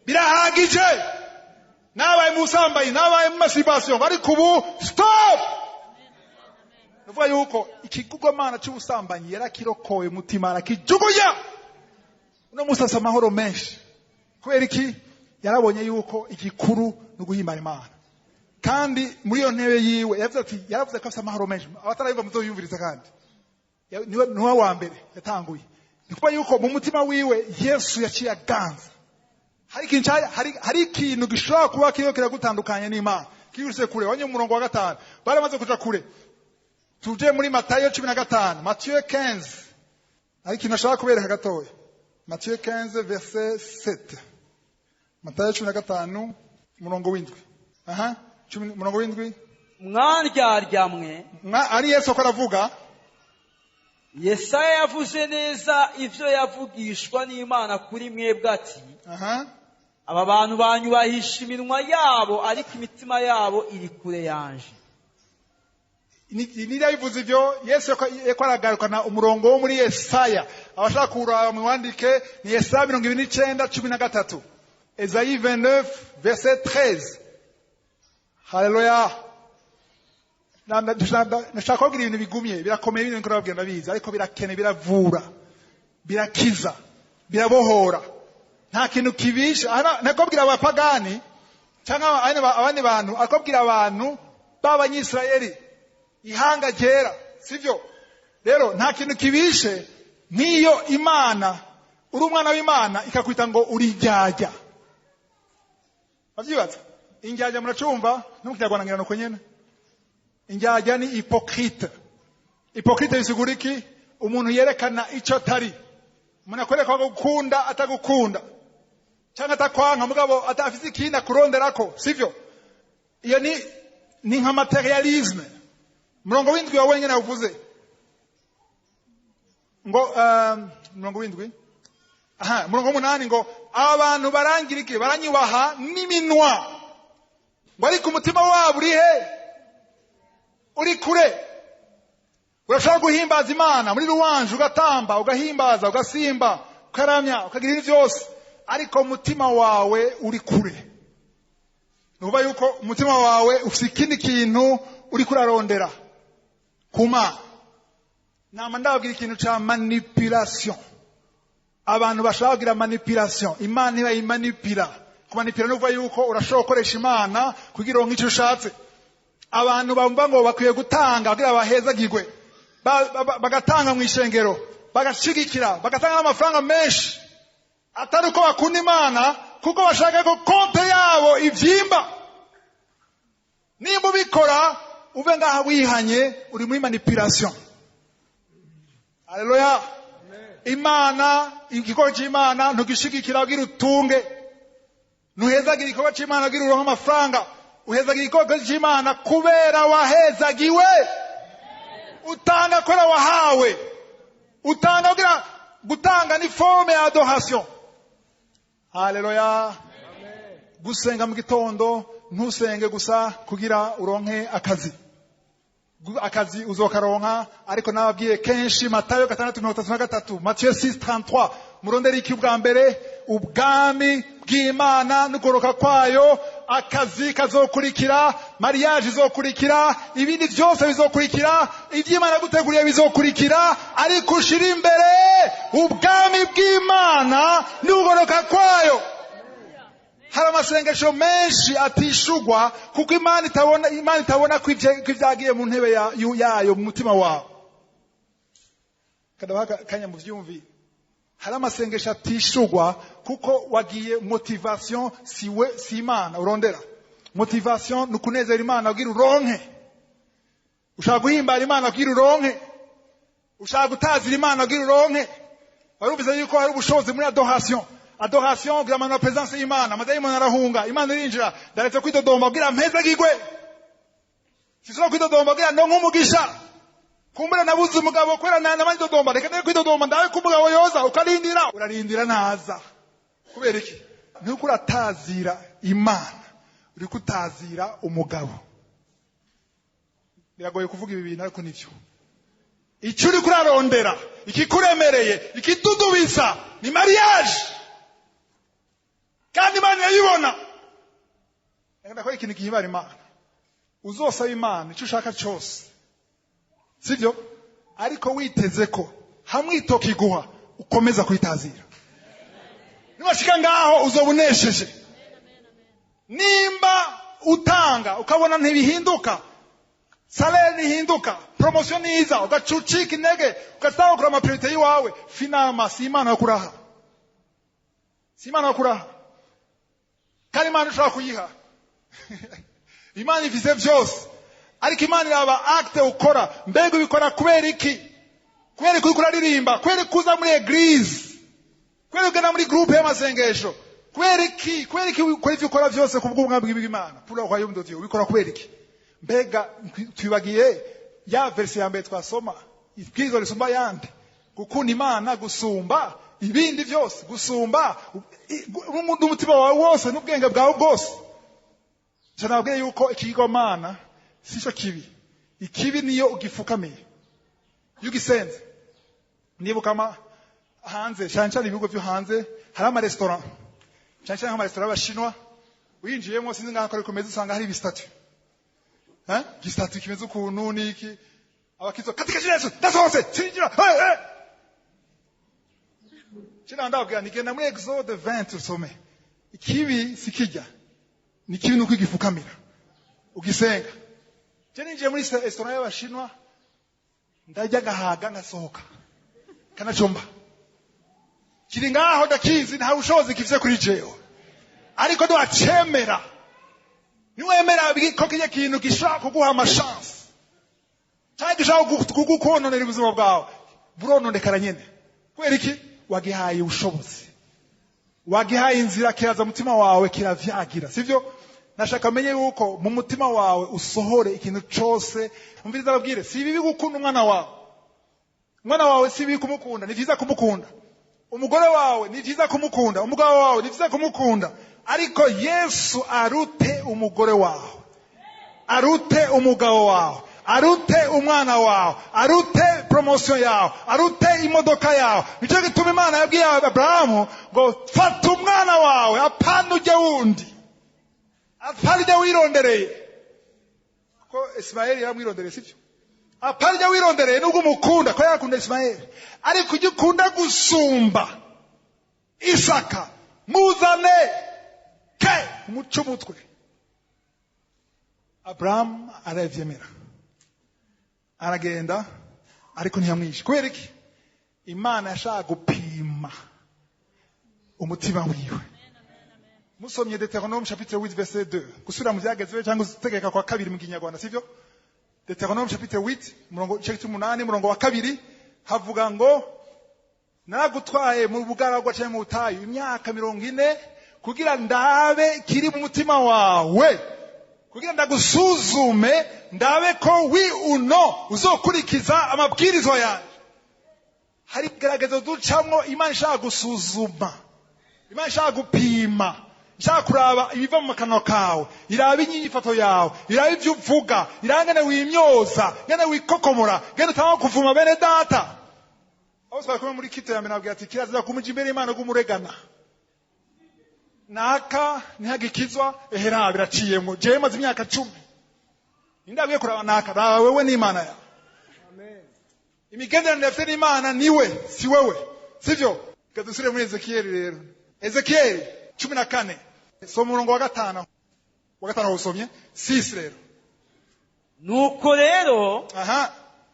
birahagije, nabaye mu busambanyi, nabaye mu masturbation, ariko ubu stop." Nuvuga yuko ikigirwamana cy'ubusambanyi yarakirokoye umutima, arakijugunya. Uno munsi asa amahoro menshi. Kubera iki? Yarabonye yuko igikuru ni uguhimbara Imana. Kandi muri iyo ntebe yiwe yavuze ati, yaravuze ko afite amahoro menshi. Abatarayumva muzoyumviriza. Kandi niwe wa mbere yatanguye. Ni kuba yuko mu mutima wiwe Yesu yaciye aganza. Hari ikintu gishobora kuba kiriho kiragutandukanya n'Imana, kiguse kure. Wanye umurongo wa 5, baramaze kuja kure. Tuje muri Matayo 15, Matthieu 15. Hari ikintu ashaka kubereka gatoya. Matthieu 15 verset 7. Matayo 15 umurongo w'indwi. Aha, umurongo w'indwi. Mwandyarya Ari Yesu ko aravuga. Yesaya yavuze neza ivyo yavugishwa n'Imana kuri mwebwe ati: "Aba bantu banyubahisha iminwa yabo, ariko imitima yabo iri kure yanje." Niba bivuze ibyo, Yesu yako aragarukana umurongo wo muri Yesaya. Abashaka kuwuraba mwandike, ni Yesaya 29:13, Esaïe 29 verset 13. Haleluya! Ndashaka kubabwira ibintu bigumye, birakomeye ibintu niko nababwira, ndabizi, ariko birakene, biravura, birakiza, birabohora. Nta kintu kibisha. Aha nakubwira abapagani cyangwa abandi bantu, akubwira abantu b'Abanyisirayeli, ihanga ryera, sivyo? Rero nta kintu kibishe nk'iyo Imana, uri umwana w'Imana, ikakwita ngo uri indyarya. Bavyibaza indyarya, muracumva no mu Kinyarwanda ngira nuko nyene. Indyarya ni hypocrite. Hypocrite bisigura iki? Umuntu yerekana ico atari, umuntu akwereka ko agukunda atagukunda, cyangwa atakwanka mugabo atafise ikindi akuronderako, sivyo? Iyo ni nka matérialisme. Umurongo w'indwi wawe wenyine awuvuze ngo umurongo w'indwi, aha, umurongo w'umunani, ngo abantu barangira iki? Baranyubaha n'iminwa, ngo ariko umutima wabo uri he? Uri kure. Urashobora guhimbaza Imana muri louange, ugatamba, ugahimbaza, ugasimba, ukaramya, ukagira ibintu byose, ariko umutima wawe uri kure. Ni ukuvuga yuko umutima wawe ufite ikindi kintu uri kurarondera ku Mana. Nama ndababwira ikintu ca manipulation. Abantu bashaka kugira manipulation, Imana ntibayimanipira. Kumanipira ni ukuvuga yuko urashobora gukoresha Imana kugira uronke icyo ushatse. Abantu bumva ngo bakwiye gutanga kugira bahezagirwe, bagatanga mu ishengero, bagashigikira, bagatanga n'amafaranga menshi, atari uko bakunda Imana, kuko bashaka ko konte yabo ivyimba. Nimba ubikora, uve ngaha wihanye, uri muri manipulation. Haleluya! Imana, igikorwa cy'Imana ntugishigikira kugira utunge. Ntuhezagira igikorwa c'Imana kugira uronke amafaranga, uhezagira igikorwa c'Imana kubera wahezagiwe. Utanga kubera wahawe, utanga kugira gutanga ni forme ya adoration. Haleluya. Gusenga mu gitondo, ntusenge gusa kugira uronke akazi. Akazi uzokaronka, ariko nababwiye kenshi Matayo 6:33, Matthieu 6:33, murondere iki ubwa mbere? Ubwami bw'Imana n'ukugororoka kwayo. Akazi kazokurikira, mariage izokurikira, ibindi byose bizokurikira, iby'Imana yaguteguriye bizokurikira, ariko ushira imbere ubwami bw'Imana n'ukugororoka kwayo. Hari amasengesho menshi atishugwa kuko Imana itabona ko ivyagiye mu ntebe yayo mu mutima wawe. Kadabaha kanya mu vyumvi. Hari amasengesho atishugwa kuko wagiye motivation siwe, si Imana urondera. Motivation ni ukunezera Imana kugira uronke, ushaka guhimbara Imana kugira uronke, ushaka gutazira Imana kugira uronke. Warumvise yuko hari ubushobozi muri adoration. Adoration kugira na presence y'Imana, amadayimoni arahunga, Imana irinjira. Ndaretse kwidodomba kugira mpezagirwe, sisubira kwidodomba kugira ndonke umugisha. Kumbura nabuze umugabo kubera namaze dodomba, reka ndeke kwidodomba ndabe ko umugabo yoza. Ukarindira, urarindira, ntaza. Kubera iki? Ntuko uratazira Imana, uriko utazira umugabo. Biragoye kuvuga ibi bintu, ariko nivyo. Icyo uriko urarondera, ikikuremereye, ikidudubisa ni mariage, kandi Imana irayibona. Reka ndakora ikintu gihimara Imana. Uzosaba Imana icyo ushaka cyose, sibyo? Ariko witeze ko hamwe itokiguha ukomeza kwitazira. Niwashika ngaho uzoba unesheje. Nimba utanga ukabona ntibihinduka, salaire ntihinduka, promotion niza, ugacucika intege, ugasanga kuri ama priorités yiwawe, finalement si Imana yo kuraha, si Imana yo kuraha. Kandi Imana ushobora kuyiha, Imana ifise byose, ariko Imana iraba acte ukora. Mbega ubikora kubera iki? Kubera ko uriko uraririmba, kubera ko uza muri église, kubera ugenda muri groupe y'amasengesho, kubera iki? Kubera iki ukora ivyo ukora byose ku bw'ubwami bw'Imana, pour le royaume de Dieu? Ubikora kubera iki? Mbega twibagiye ya verset ya mbere twasoma, ibwirizwa risumba ayandi, gukunda Imana gusumba ibindi byose, gusumba n'umutima wawe wose n'ubwenge bwawe bwose? Icyo nababwiye yuko ikigirwamana si cyo kibi. Ikibi niyo ugifukamiye, iyo ugisenze. Nibuka hanze, cyane cyane ibihugu byo hanze, hari amaresitora, cyane cyane nk'amaresitora y'Abashinwa. Winjiyemo, sinzi ngaho ariko kumeze, usanga hari ibi statues, eh, igi statue kimeze ukuntu niki. Abakristo, "Katika jina Yesu ndasohotse, sinjira." Hey, hey. Kina ndababwira nigenda muri Exode 20 usome. Ikibi sikijya, ni kibi nuko igifukamira ugisenga. Je ninjiye muri restaurant y'Abashinwa, ndarya gahaga, ngasohoka kanacomba kiri ngaho. Ndakizi, nta bushobozi gifise kuri jewe, ariko niwacemera, niwemera ko kirya kintu gishobora kuguha ama chances cyangwa gishobora kugukononera ubuzima bwawe, burononekara nyene. Kubera iki? Wagihaye ubushobozi, wagihaye inzira, kiraza mutima wawe kiravyagira, sivyo? Nashaka menye yuko mu mutima wawe usohore ikintu cose. Umviriza ababwire, si bibi gukunda umwana wawe. Umwana wawe si bibi kumukunda, ni vyiza kumukunda. Umugore wawe ni vyiza kumukunda, umugabo wawe ni vyiza kumukunda, ariko Yesu arute umugore wawe, arute umugabo wawe, arute umwana wawe, arute promotion yawe, arute imodoka yawe. Nicyo gituma Imana yabwiye Aburahamu ngo fata umwana wawe, apana ujye wundi, apana ujye wirondereye, kuko Isimayeli yaramwirondereye, sibyo? Apana ujye wirondereye nubwo umukunda, ko yakunda Isimayeli, ariko ujye ukunda gusumba Isaka, muzane ke umuce umutwe. Aburahamu aravyemera, aragenda, ariko ntiyamwishe. Kubera iki? Imana yashaka gupima umutima wiwe. Musomye Deutéronome chapitre 8 verset 2, gusubira mu Byagezwe cyangwa gutegeka kwa kabiri mu Kinyarwanda, sivyo? Deutéronome chapitre 8, murongo, igice cy'umunani, murongo wa kabiri, havuga ngo naragutwaye mu bugaragwa cyangwa mu butayu imyaka 40. Kugira ndabe kiri mu mutima wawe, kugira ndagusuzume, ndabe ko wi uno uzokurikiza amabwirizwa yanjye. Hari igaragazo ducamwo, Imana ishaka gusuzuma, Imana ishaka gupima, ishaka kuraba ibiva mu kanwa kawe, iraba inyifato yawe, iraba ibyo uvuga, iraba ngene wimyoza, ngene wikokomora, ngene utanga kuvuma bene data. Aho twari kumwe muri kito ya mbere, nabwira ati kirazira kumuja imbere y'Imana rw'umuregana. Naka ntihagikizwa, ehera biraciyemwo, jewe maze imyaka 10 nindabwiye kuraba naka, raba wewe n'Imana yawe. Imigenderanire afite n'Imana niwe, si wewe, sivyo? Reka dusubire muri Ezekiyeli rero. Ezekiyeli 14, soma umurongo wa 5. Wa 5 wawusomye? 6 rero. Nuko rero,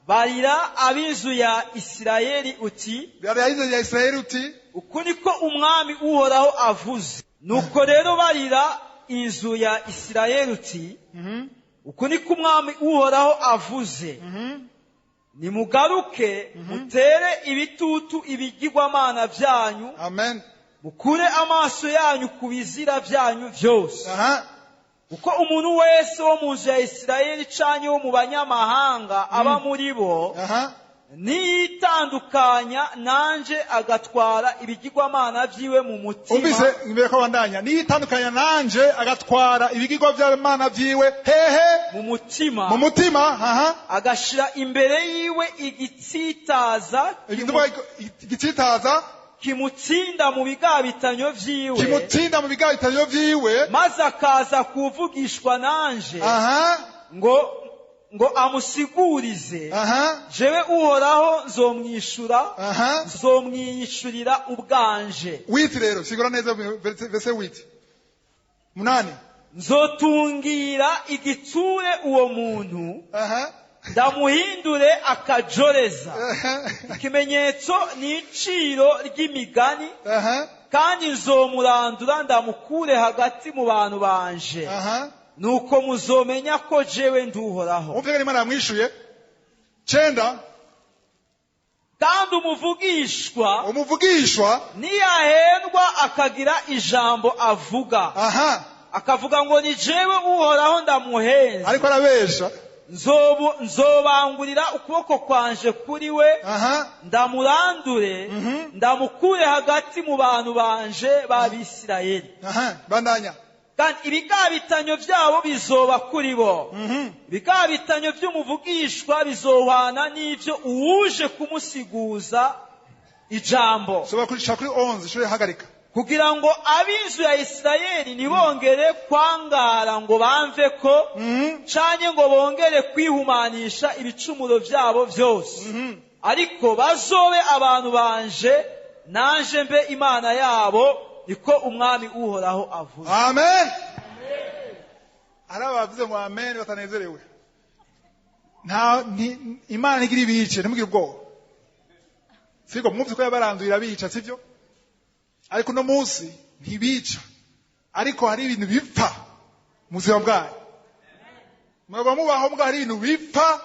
barira ab'inzu ya Isirayeli uti: Barira ab'inzu ya Isirayeli uti: Uku niko Umwami Uhoraho avuze. Nuko rero barira inzu ya Isirayeli uti: Uku niko Umwami Uhoraho avuze: Nimugaruke, mutere ibitutu ibigirwamana byanyu. Amen. Mukure amaso yanyu ku bizira byanyu byose. Kuko umuntu wese wo mu nzu ya Isirayeli canke wo mu banyamahanga aba muri bo, niyitandukanya nanje agatwara ibigirwamana vyiwe mu mutima. Umvise imbere ko bandanya, niyitandukanya nanje agatwara ibigirwa vy'Imana vyiwe hehe? Mu mutima. Mu mutima. Agashira imbere yiwe igitsitaza, igitsitaza kimutsinda mu bigabitanyo vyiwe, kimutsinda mu bigabitanyo vyiwe, maze akaza kuvugishwa nanje, ngo amusigurize, jewe Uhoraho nzomwishura, nzomwiyishurira ubwanje. Witi rero, sigura neza verse witi 8. Nzotungira igitsure uwo muntu, ndamuhindure akajoreza, ikimenyetso n'iciro ry'imigani, kandi nzomurandura ndamukure hagati mu bantu banje. Nuko muzomenya ko jewe nduhoraho. Umvira Imana yamwishuye. 9. Kandi umuvugishwa niyahendwa akagira ijambo avuga, akavuga ngo ni jewe Uhoraho ndamuhenze, ariko arabesha, nzobangurira ukuboko kwanje kuri we, ndamurandure, ndamukure hagati mu bantu banje b'Abisirayeli. Bandanya. Kandi ibigabitanyo byabo bizoba kuri bo. Ibigabitanyo by'umuvugishwa bizohwana n'ibyo uwuje kumusiguza ijambo. Soba kuri 11, shuri hagarika. Kugira ngo ab'inzu ya Isirayeli ntibongere kwangara ngo bamve ko, canke ngo bongere kwihumanisha ibicumuro byabo byose, ariko bazobe abantu banje, nanje mbe Imana yabo, niko Umwami Uhoraho avuze. Amen. Hari abavuze ngo amen batanezerewe. Nta Imana ntigira ibice, ntimugire ubwoba. Siko mwumvise ko yabaranduye irabica, sivyo? Ariko no munsi ntibica, ariko hari ibintu bipfa mu buzima bwanyu. Mwaba mubaho mbwa hari ibintu bipfa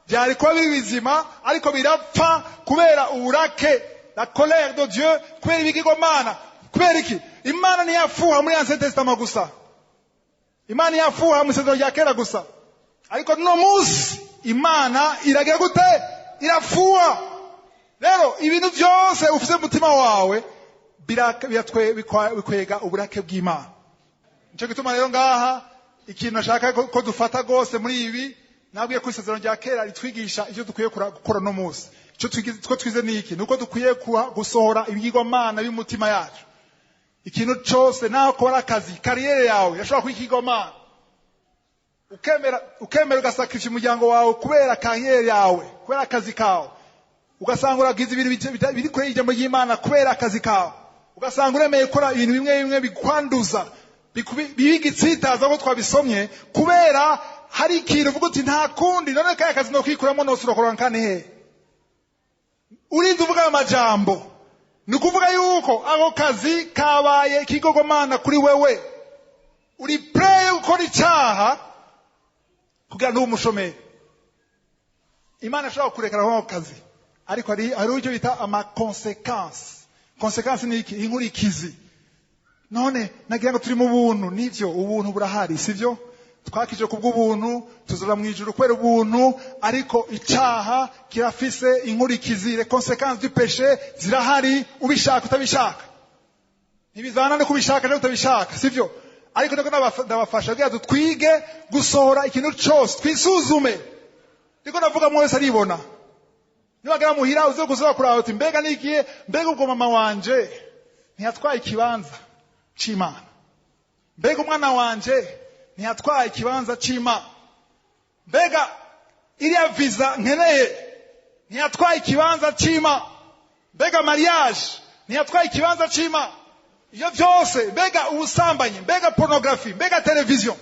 byari kuba biri bizima, ariko birapfa kubera uburake, la colère de Dieu, kubera ibigirwamana. Kubera iki? Imana ntiyafuha muri Ancien Testament gusa, Imana ntiyafuha mu Isezerano rya Kera gusa, ariko no munsi Imana iragira gute? Irafuha. Rero ibintu byose ufise mu mutima wawe bikwega uburake bw'Imana. Nico gituma rero ngaha ikintu nashaka ko dufata gose muri ibi, nabwiye ko Isezerano rya Kera ritwigisha icyo dukwiye gukora no munsi. Icyo twize ni iki? Nuko dukwiye gusohora ibigirwamana by'umutima yacu. Ikintu cyose, naho ukora akazi, kariyeri yawe yashobora kuba ikigirwamana, ukemera ugasakrifya umuryango wawe kubera kariyeri yawe, kubera akazi kawe, ugasanga uragize ibintu biri kure y'ijambo ry'Imana kubera akazi kawe, ugasanga uremeye gukora ibintu bimwe bimwe bikwanduza, bigitsitaza ko twabisomye, kubera hari ikintu uvuga uti nta kundi, none kaya kazi no kwikuramo nose urakora nkane he? Urinze uvuga ayo majambo, ni ukuvuga yuko ako kazi kabaye ikigirwamana kuri wewe. Uri prêt gukora icyaha kugira ngo umushomeri. Imana ishobora kurekera ako kazi, ariko hari icyo bita ama conséquences. Conséquences ni iki? Inkurikizi. None nagira ngo turi mu buntu. Nivyo, ubuntu burahari, sivyo? Twakije kubw'ubuntu, tuzura mu ijuru kubera ubuntu, ariko icaha kirafise inkurikizi. Les conséquences du péché zirahari, ubishaka utabishaka. Ntibizana no kubishaka cyangwa utabishaka, sivyo? Ariko ndiko ndabafasha kugira ngo twige gusohora ikintu cose, twisuzume. Ndiko ndavuga, mwese aribona. Niwagera muhira, uze gusubira kuraba uti: "Mbega nikiye? Mbega ubwo mama wanje ntiyatwaye ikibanza c'Imana? Mbega umwana wanje ntiyatwaye ikibanza c'Imana? Mbega iriya visa nkeneye ntiyatwaye ikibanza c'Imana? Mbega mariage ntiyatwaye ikibanza c'Imana?" Iyo byose, mbega ubusambanyi, mbega pornographie, mbega televiziyo.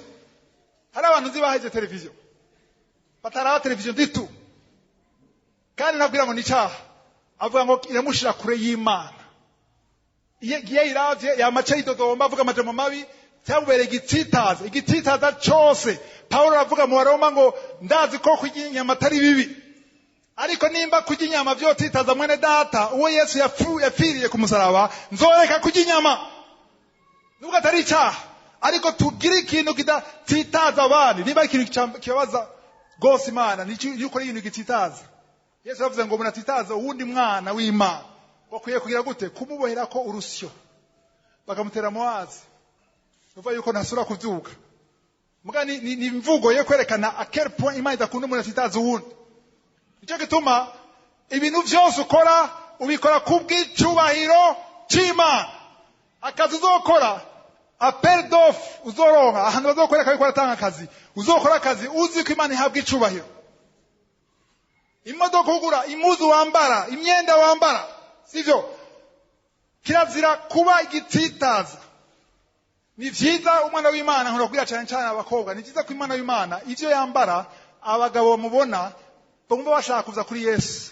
Hari abantu nzi baheze televiziyo, bataraba televiziyo ditu, kandi nabwira ngo ni icyaha. Avuga ngo iramushira kure y'Imana. Iyo ayiravye yamaca yidodomba, avuga amajambo mabi, cyamubereye igitsitaza, igitsitaza cose. Pawulo aravuga mu Baroma ngo: "Ndazi ko kurya inyama atari bibi, ariko nimba kurya inyama vyotsitaza mwene data, uwo Yesu yapfiriye ku musaraba, nzoreka kurya inyama." Nubwo atari icyaha, ariko tugire ikintu kidatsitaza abandi. Niba ikintu kibabaza rwose Imana, ni iyo ukora ikintu gitsitaza. Yesu yavuze ngo umuntu atitaza uwundi mwana w'Imana, bakwiye kugira gute? Kumuboherako urusyo, bakamutera mu mazi, uva yuko ntasubira kuvyuka. Muga ni imvugo yo kwerekana à quel point Imana idakunda umuntu atitaza uwundi. Nicyo gituma ibintu vyose ukora, ubikora kubw'icubahiro c'Imana. Akazi uzokora, appel d'offre uzoronka, ahantu bazokwereka yuko aratanga akazi, uzokora akazi uzi ko Imana ihabwa icubahiro. Imodoka ugura, impuzu wambara, imyenda wambara, sivyo? Kirazira kuba igitsitaza. Ni vyiza umwana w'Imana, nkunda kubwira cyane cyane abakobwa, ni vyiza ko umwana w'Imana ivyo yambara, abagabo bamubona bumva bashaka kuza kuri Yesu,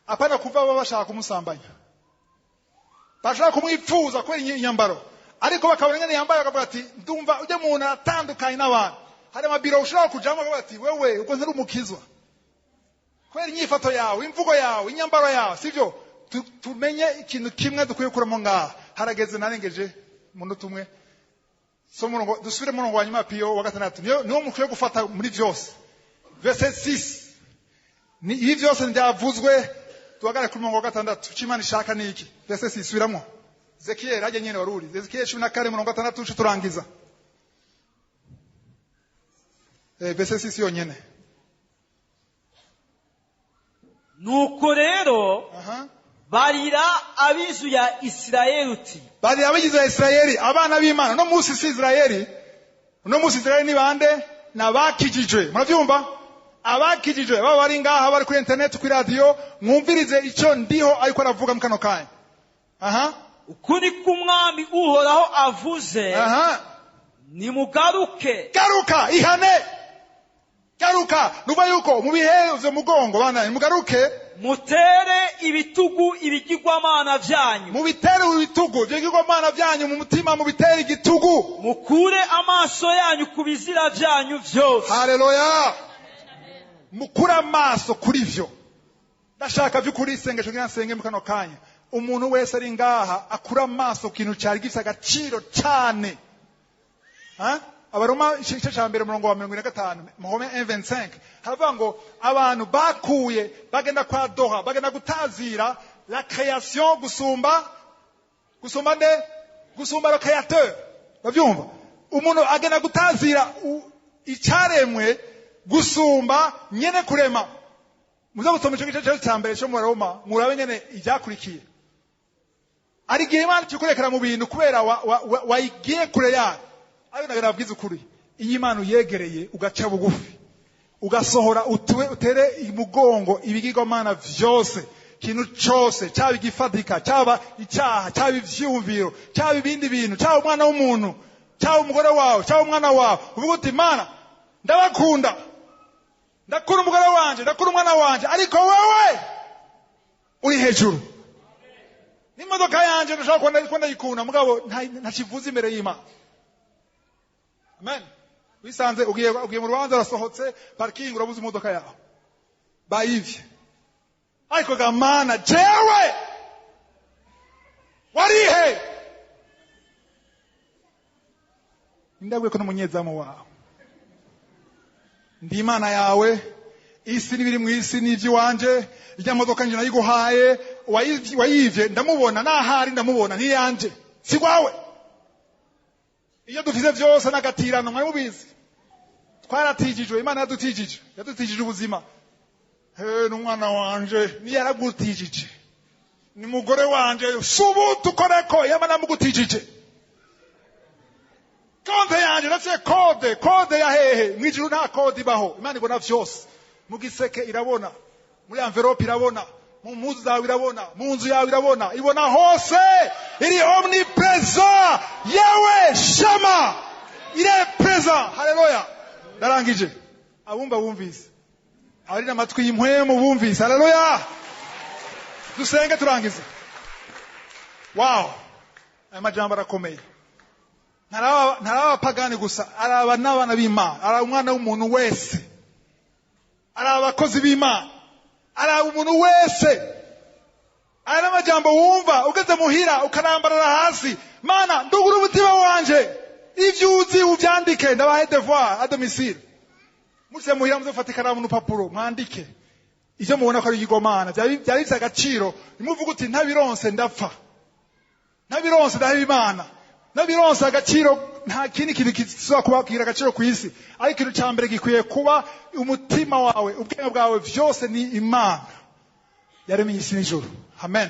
apana kuva baba bashaka kumusambanya, bashaka kumwipfuza kubera inyambaro, ariko bakabona ingene yambaye, bakavuga ati: "Ndumva ujya muntu aratandukanye n'abantu." Hari amabiro ushobora kujamo, bakavuga ati: "Wewe ubwo nturi umukizwa kubera inyifato yawe, imvugo yawe, inyambaro yawe," sivyo? Tumenye ikintu kimwe dukwiye kuramo ngaha. Harageze, narengeje umunota umwe. So murongo, dusubire murongo wa nyuma, piyo wa gatandatu, niyo mukwiye gufata muri byose. Verset 6. Ni ibi byose byavuzwe, duhagarare kuri murongo wa gatandatu. Icyo Imana ishaka ni iki? Verset 6, subiramwo Ezekiyeli hajya nyene wari uri. Ezekiyeli 14, murongo wa gatandatu, uce turangiza. Verset 6 yonyene. Nuko rero, barira ab'inzu ya Isirayeli uti: Barira abagize ya Isirayeli, abana b'Imana. Uno munsi si Isirayeli, uno munsi Isirayeli ni bande? Ni abakijijwe. Murabyumva? Abakijijwe baba bari ngaha, bari kuri internet, kuri radiyo, mwumvirize icyo ndiho ariko aravuga mu kano kanya. Aha. Ukuri k'Umwami Uhoraho avuze: nimugaruke. Garuka, ihane, garuka. Nuva yuko mubihe ivyo mugongo, bana, nimugaruke. Mutere ibitugu ibigirwamana vyanyu. Mubitere ibitugu ivyo bigirwamana vyanyu mu mutima, mubitere igitugu. Mukure amaso yanyu ku bizira vyanyu vyose. Haleluya! Mukure amaso kuri vyo. Ndashaka vy'ukuri isengesho ngira nsenge mu kano kanya, umuntu wese ari ngaha akure amaso ku kintu cari gifise agaciro cane. Ha? Abaroma igice ca mbere, umurongo wa 45, Romains 1:25, haravuga ngo abantu bakuye bagenda kwa Doha, bagenda gutazira la création gusumba nde? Gusumba le créateur. Bavyumva? Umuntu agenda gutazira icaremwe gusumba nyene kurema. Muze gusoma ico gice cya mbere cyo mu Roma, murabe nyene ivyakurikiye. Ari igihe Imana ikurekera mu bintu kubera wayigiye kure yayo. Ariko nagira nabwize ukuri, iyo Imana uyegereye, ugaca bugufi, ugasohora, utuwe, utere imugongo ibigirwamana vyose, ikintu cose, cyaba igifatika, cyaba icyaha, cyaba ivyiyumviro, cyaba ibindi bintu, cyaba umwana w'umuntu, cyaba umugore wawe, cyaba umwana wawe, uvuga uti: "Mana, ndabakunda, ndakunda umugore wanje, ndakunda umwana wanje, ariko wewe uri hejuru. N'imodoka yanje ndashaka kuba ndayikunda, mugabo ntakivuze imbere y'Imana." Amen. Wisanze ugiye mu rubanza, urasohotse parking, urabuze imodoka yawe, bayivye. Ariko ga Mana, jewe warihe? Ndabwiye ko n'umunyezamu wawe. Ndi Imana yawe, isi n'ibiri mu isi n'iby'iwanje, ijya modoka nje nayiguhaye, wayivye ndamubona, nahari ndamubona, ni yanje, si gwawe. Iyo dufise vyose n'agatirano, mwari mubizi. Twaratijijwe, Imana yadutijije, yadutijije ubuzima. He, n'umwana wanje, niyaragutijije. Ni mugore wanje, subutu koreko, yama namugutijije. Konte yanje, ndetse kode, kode ya hehe, mwijuru nta kode ibaho. Imana ibona vyose. Mu giseke irabona, muri envelope irabona, mu mpuzu zawe irabona, mu nzu yawe irabona, ibona hose, iri omnipresent, yewe shama, iri present. Haleluya. Ndarangije. Abumva bumvise, abari n'amatwi y'impwemu bumvise. Haleluya. Dusenge turangize. Wow, aya majambo arakomeye. Ntaraba abapagani gusa, araba n'abana b'Imana, araba umwana w'umuntu wese, araba abakozi b'Imana, araba umuntu wese. Aya n'amajambo wumva ugeze muhira ukarambarara hasi, Mana ndugura umutima wanje, ivyo uzi uvyandike, ndabahe devoir à domicile. Muze muhira muzofata ikaramu n'urupapuro mwandike ivyo mubona ko ari igigomana, byari bifise agaciro. Nimuvuga uti ntabironse ndapfa, ntabironse ndaheba Imana, ntabironse agaciro, nta kindi kintu kizoba kuba kigira agaciro ku isi. Ariko ikintu ca mbere gikwiye kuba umutima wawe, ubwenge bwawe, vyose ni Imana yaremye isi n'ijuru. Amen.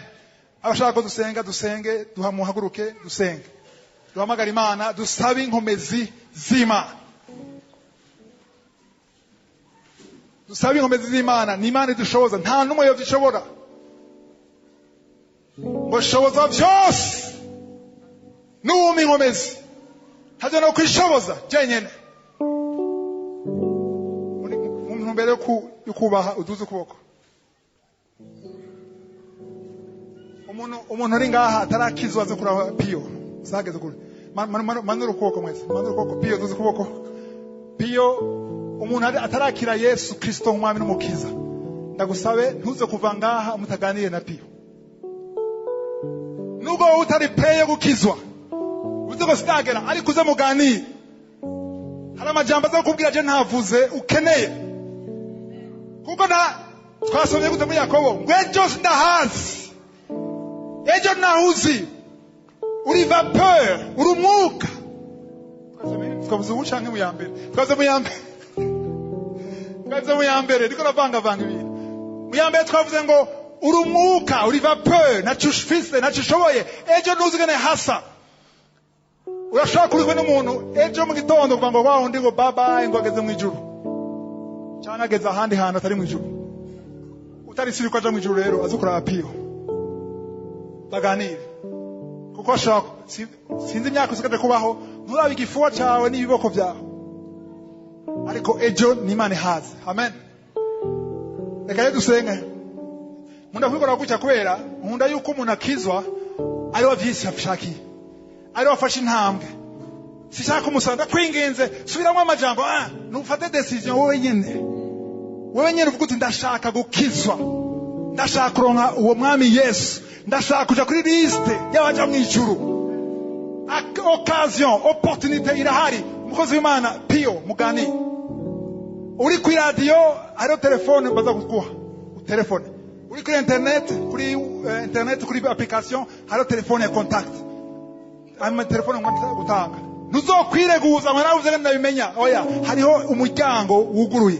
Abashaka ko dusenga, dusenge, duhamuhaguruke, dusenge, duhamagara Imana, dusabe inkomezi z'Imana, dusabe inkomezi z'Imana. Ni Imana idushoboza, nta n'umwe yovyishobora. Ngo shoboza vyose n'uwumpa inkomezi, ntavyo no kwishoboza jenyene. Mu ntumbero yo kubaha, uduze ukuboko. Umuntu uri ngaha atarakizwa aze kuraba Piyo, zageze kure. Manura ukuboko mwese, manura ukuboko. Piyo, duze ukuboko. Piyo, umuntu atarakira Yesu Kristo nk'umwami n'umukiza, ndagusabe ntuze kuva ngaha mutaganiriye na Piyo. Nubwo wowe utari prêt yo gukizwa, uzi ko sitagera, ariko uze muganire. Hari amajambo aza kukubwira je ntavuze ukeneye. Kuko na twasomye gute muri Yakobo, ngo ejo sindahazi, ejo ntahuzi, uri vapeur, uri umwuka. Twavuze ubu canke mu ya mbere? Twavuze mu ya mbere. Twavuze mu ya mbere, ndiko ndavangavanga ibintu. Mu ya mbere twavuze ngo uri umwuka, uri vapeur, ntaco ufise, ntaco ushoboye, ejo ntuzi ingene hasa. Urashobora kurikwa n'umuntu ejo mu gitondo kuva ngo wa wundi ngo bye bye, ngo ageze mw'ijuru, canke ageze ahandi hantu atari mw'ijuru. Utarisiri ko aja mw'ijuru rero aze kuraba Piyo, baganire. Kuko ashobora sinzi imyaka usigaje kubaho, nturabe igifuwa cawe n'ibiboko vyawe, ariko ejo ni Imana ihaze. Amen. Reka rero dusenge. Nkunda kubikora gutya kubera nkunda yuko umuntu akizwa ari we avyishakiye, ari we afashe intambwe. Sishaka kumusaba, ndakwinginze subiramwo amajambo, nufate decision wowe nyene. Wowe nyene uvuga uti ndashaka gukizwa, ndashaka kuronka uwo mwami Yesu, ndashaka kuja kuri liste y'abaja mw'ijuru. Occasion, opportunité irahari. Umukozi w'Imana Piyo mugani, uri kuri radio hariho telefone baza kuguha telefone, uri kuri internet, kuri internet, kuri application hariho telefone ya contact, ama telefone ngomba gutanga. Ntuzokwireguza ngo naravuze ngo ndabimenya. Oya, hariho umuryango wuguruye,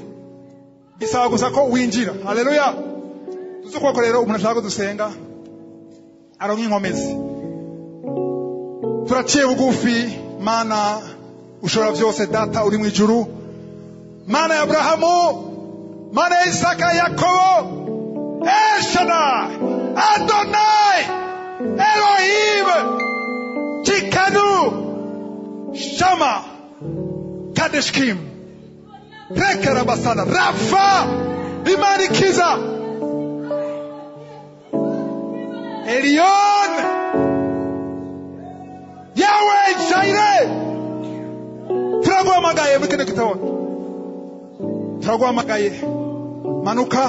bisaba gusa ko winjira. Haleluya. Tuzi ukuboko rero, umuntu ashaka ko dusenga aronka inkomezi. Turaciye bugufi, Mana ushobora byose, Data uri mu ijuru, Mana ya Abrahamu, Mana ya Isaka, Yakobo, El Shaddai, Adonai, Elohim, Chikanu, Shama, Kadeshkim, Rekarabasana, Rafa, Imana ikiza, Elion, Yahweh Jireh. Turaguhamagaye muri kino gitondo, turaguhamagaye. Manuka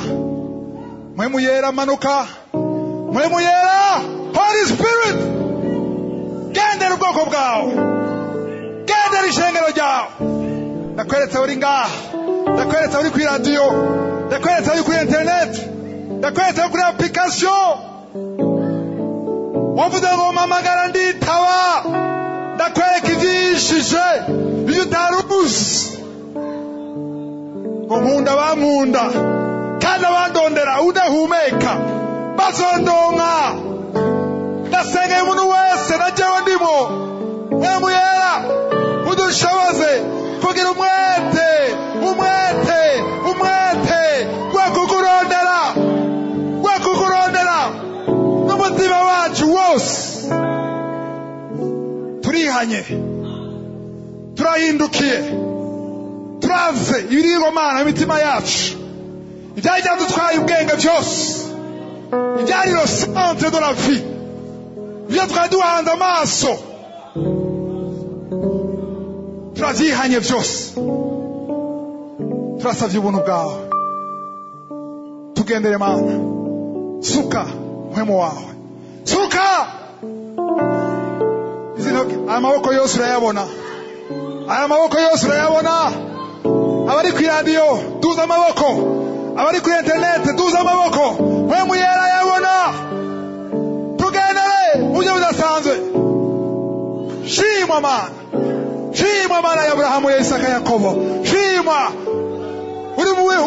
Mpwemu Yera, manuka Mpwemu Yera, Holy Spirit, gendera ubwoko bwawe, gendera Gendera ishengero ryawe. Ndakweretse uri ngaha, ndakweretse uri kuri radiyo, ndakweretse uri kuri interineti, ndakweretse uri kuri application. Wavuze ngo mpamagara nditaba. Ndakwereka ibyishije ibyo utari uzi. Ngo nkunda bankunda kandi abandondera udahumeka bazondonka. Ndasengeye umuntu wese na jewe ndimo. Mpwemu Yera, udushoboze kugira umwete, umwete, umwete wo kukurondera, wo kukurondera n'umutima wacu wose. Turihanye, turahindukiye, turanse ibirigomana imitima yacu, ibyari byadutwaye ubwenge byose, ibyari le centre de la vie, ibyo twari duhanze amaso, turabyihanye byose. Turasabye ubuntu bwawe, tugendere Mana. Suka Mpwemu wawe, suka izi ntoki. Aya maboko yose urayabona, aya maboko yose urayabona. Abari ku iradiyo, duza amaboko. Abari kuri interineti, duza amaboko. Mpwemu Yera yabona. Tugendere mu buryo budasanzwe. Shimwa Mana, shimwa Mana ya Aburahamu, ya Isaka, Yakobo. Shimwa,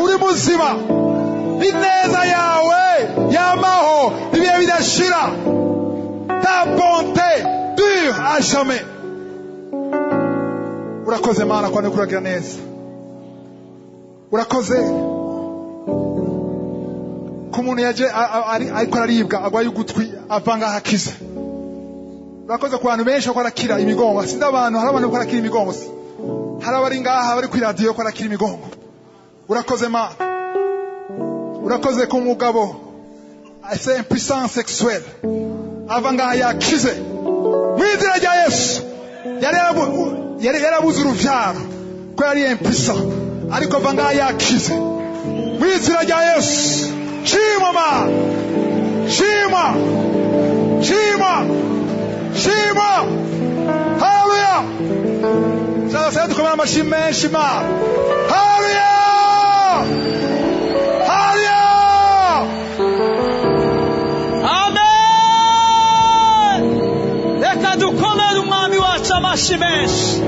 uri muzima. Ineza yawe yamaho ibihe bidashira. Ta bonté dure à jamais. Urakoze Mana kwa kuragira neza. Urakoze ko umuntu yaje ariko araribwa, agwaye ugutwi, ava ngaho akize. Urakoze ku bantu benshi bako barakira imigongo. Sinzi abantu, hari abantu bako barakira imigongo, hari abari ngaha bari kuri radiyo ko barakira imigongo. Urakoze Mana. Urakoze ku mugabo afite impuissance sexuelle, ava ngaha yakize mu izina rya Yesu. Yari yarabuze urubyaro ko yari impuissant, ariko ava ngaha yakize mu izina rya Yesu. Shimwa Mana, shimwa, shimwa, shimwa. Haleluya! Sasa dukomere amashyi menshi Mana. Haleluya, haleluya! Amen. Reka dukomere Umwami wacu amashyi menshi.